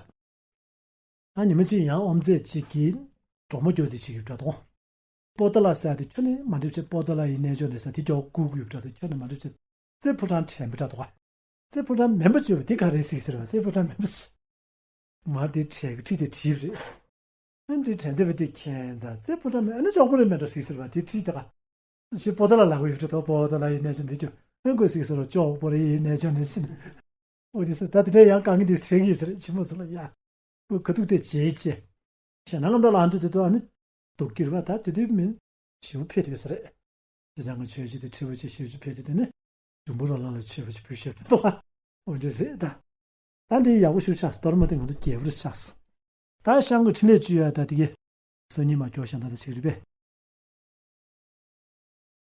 ཨ་ཉི་མ་གཅིག་ཡང་ཨོམ་རྩེ་གཅིག་གིས་གྲོགས་མོ་སྐྱོ་ཚེ་གཅིག་ཡོད་འདྲ་དོ། པོ་ཏ་ལ་ཟེར་དེ་ཁྱོན་ནས་མ་འགྲིག་བྱས། པོ་ཏ་ལ་ཡི་རྣལ་འབྱོར་ནས་ཟེར་དེ་སྐྱོ་བ་ཀུ་ཀུ་ཡོད་འདྲ་དོ། ཁྱོན་ནས་མ་འགྲིག་བྱས། རྩེ་ཕོ་བྲང་དྲན་པ་འདྲ་དོ། རྩེ་ཕོ་བྲང་མེན་པ་བྱོས་པ་དེ་ག་རེ་ཟིག་ཟེར་བ། རྩེ་ཕོ་བྲང་མེན་པ་ཟིག་མ་དེ་དྲན་གི་ཁྲིད་དེ་བྲིས་རེད། ཨ་འདི་དྲན་ཚེ་བ་དེ་ཁྱད་མཚར། རྩེ་ཕོ་བྲང་མེན་ཨ་ནི་ཅོག་པོ་རེད་མེད་འགྲོ་ཟིག་ཟེར་བ་དེ་ཁྲིད་དེ་ག་ཞེས་པོ་ཏ་ལ་ལ་གོ་ཡོད་འདྲ་དོ། པོ་ཏ་ལ་ཡི་རྣལ་འབྱོར་འདི་ཀྱང་ཨ་དགོས་ཟིག་ཟེར་བ། ཅོག་པོ་རེད་ཡི་རྣལ་འབྱོར་ནས་ཟིན། འོ་དེ་ཟེར་ད་དེ་འདྲ་ཡང་གང་གི་དེ་དྲན་གི་ཡོད་ཟེར་ཕྱི་མོ་ཟེར་ལ་ཡ། འོ་ཁ་ཐུག་དེ་བྱེད་ཅེ། ཞེ་ན་ལམ་འགྲོ་ལ་འདུག་དེ་དོ་ཨ་ནི། དུག་གིར་བ་ད་དེ་དུས་མིན། ཞེ་པོ་ཕེབས་ཡོད་ས་རེད། ཞེ་སྦྱང་གི་ཆོས་བྱེད་དེ་ཁྲི་པ་ཆེ་ཞེ་པོ་ཕེབས་དེ་དེ་ནི། འབྱུང་པོ་རོ་ལངས་ལ་མཆོད་པ་ཅིག་ཕུལ་ཤེས་པ་འདུག་ག་འོ་འདྲ་རེད་ད། ད་འདི་ཡག་པོ་ཞུ་ཤག་གཏོར་མ་དེ་ང་ཚོ་རྒྱས་པོ་རེད་ཤག་ད་ཤང་གི་འཕྲིན་ལས་བཅོལ་ཡ་ད་དེ་གས། སང་ཉིན་མ་སྐྱོ་ཤང་ད་ད་ཅིག་རེད་པས།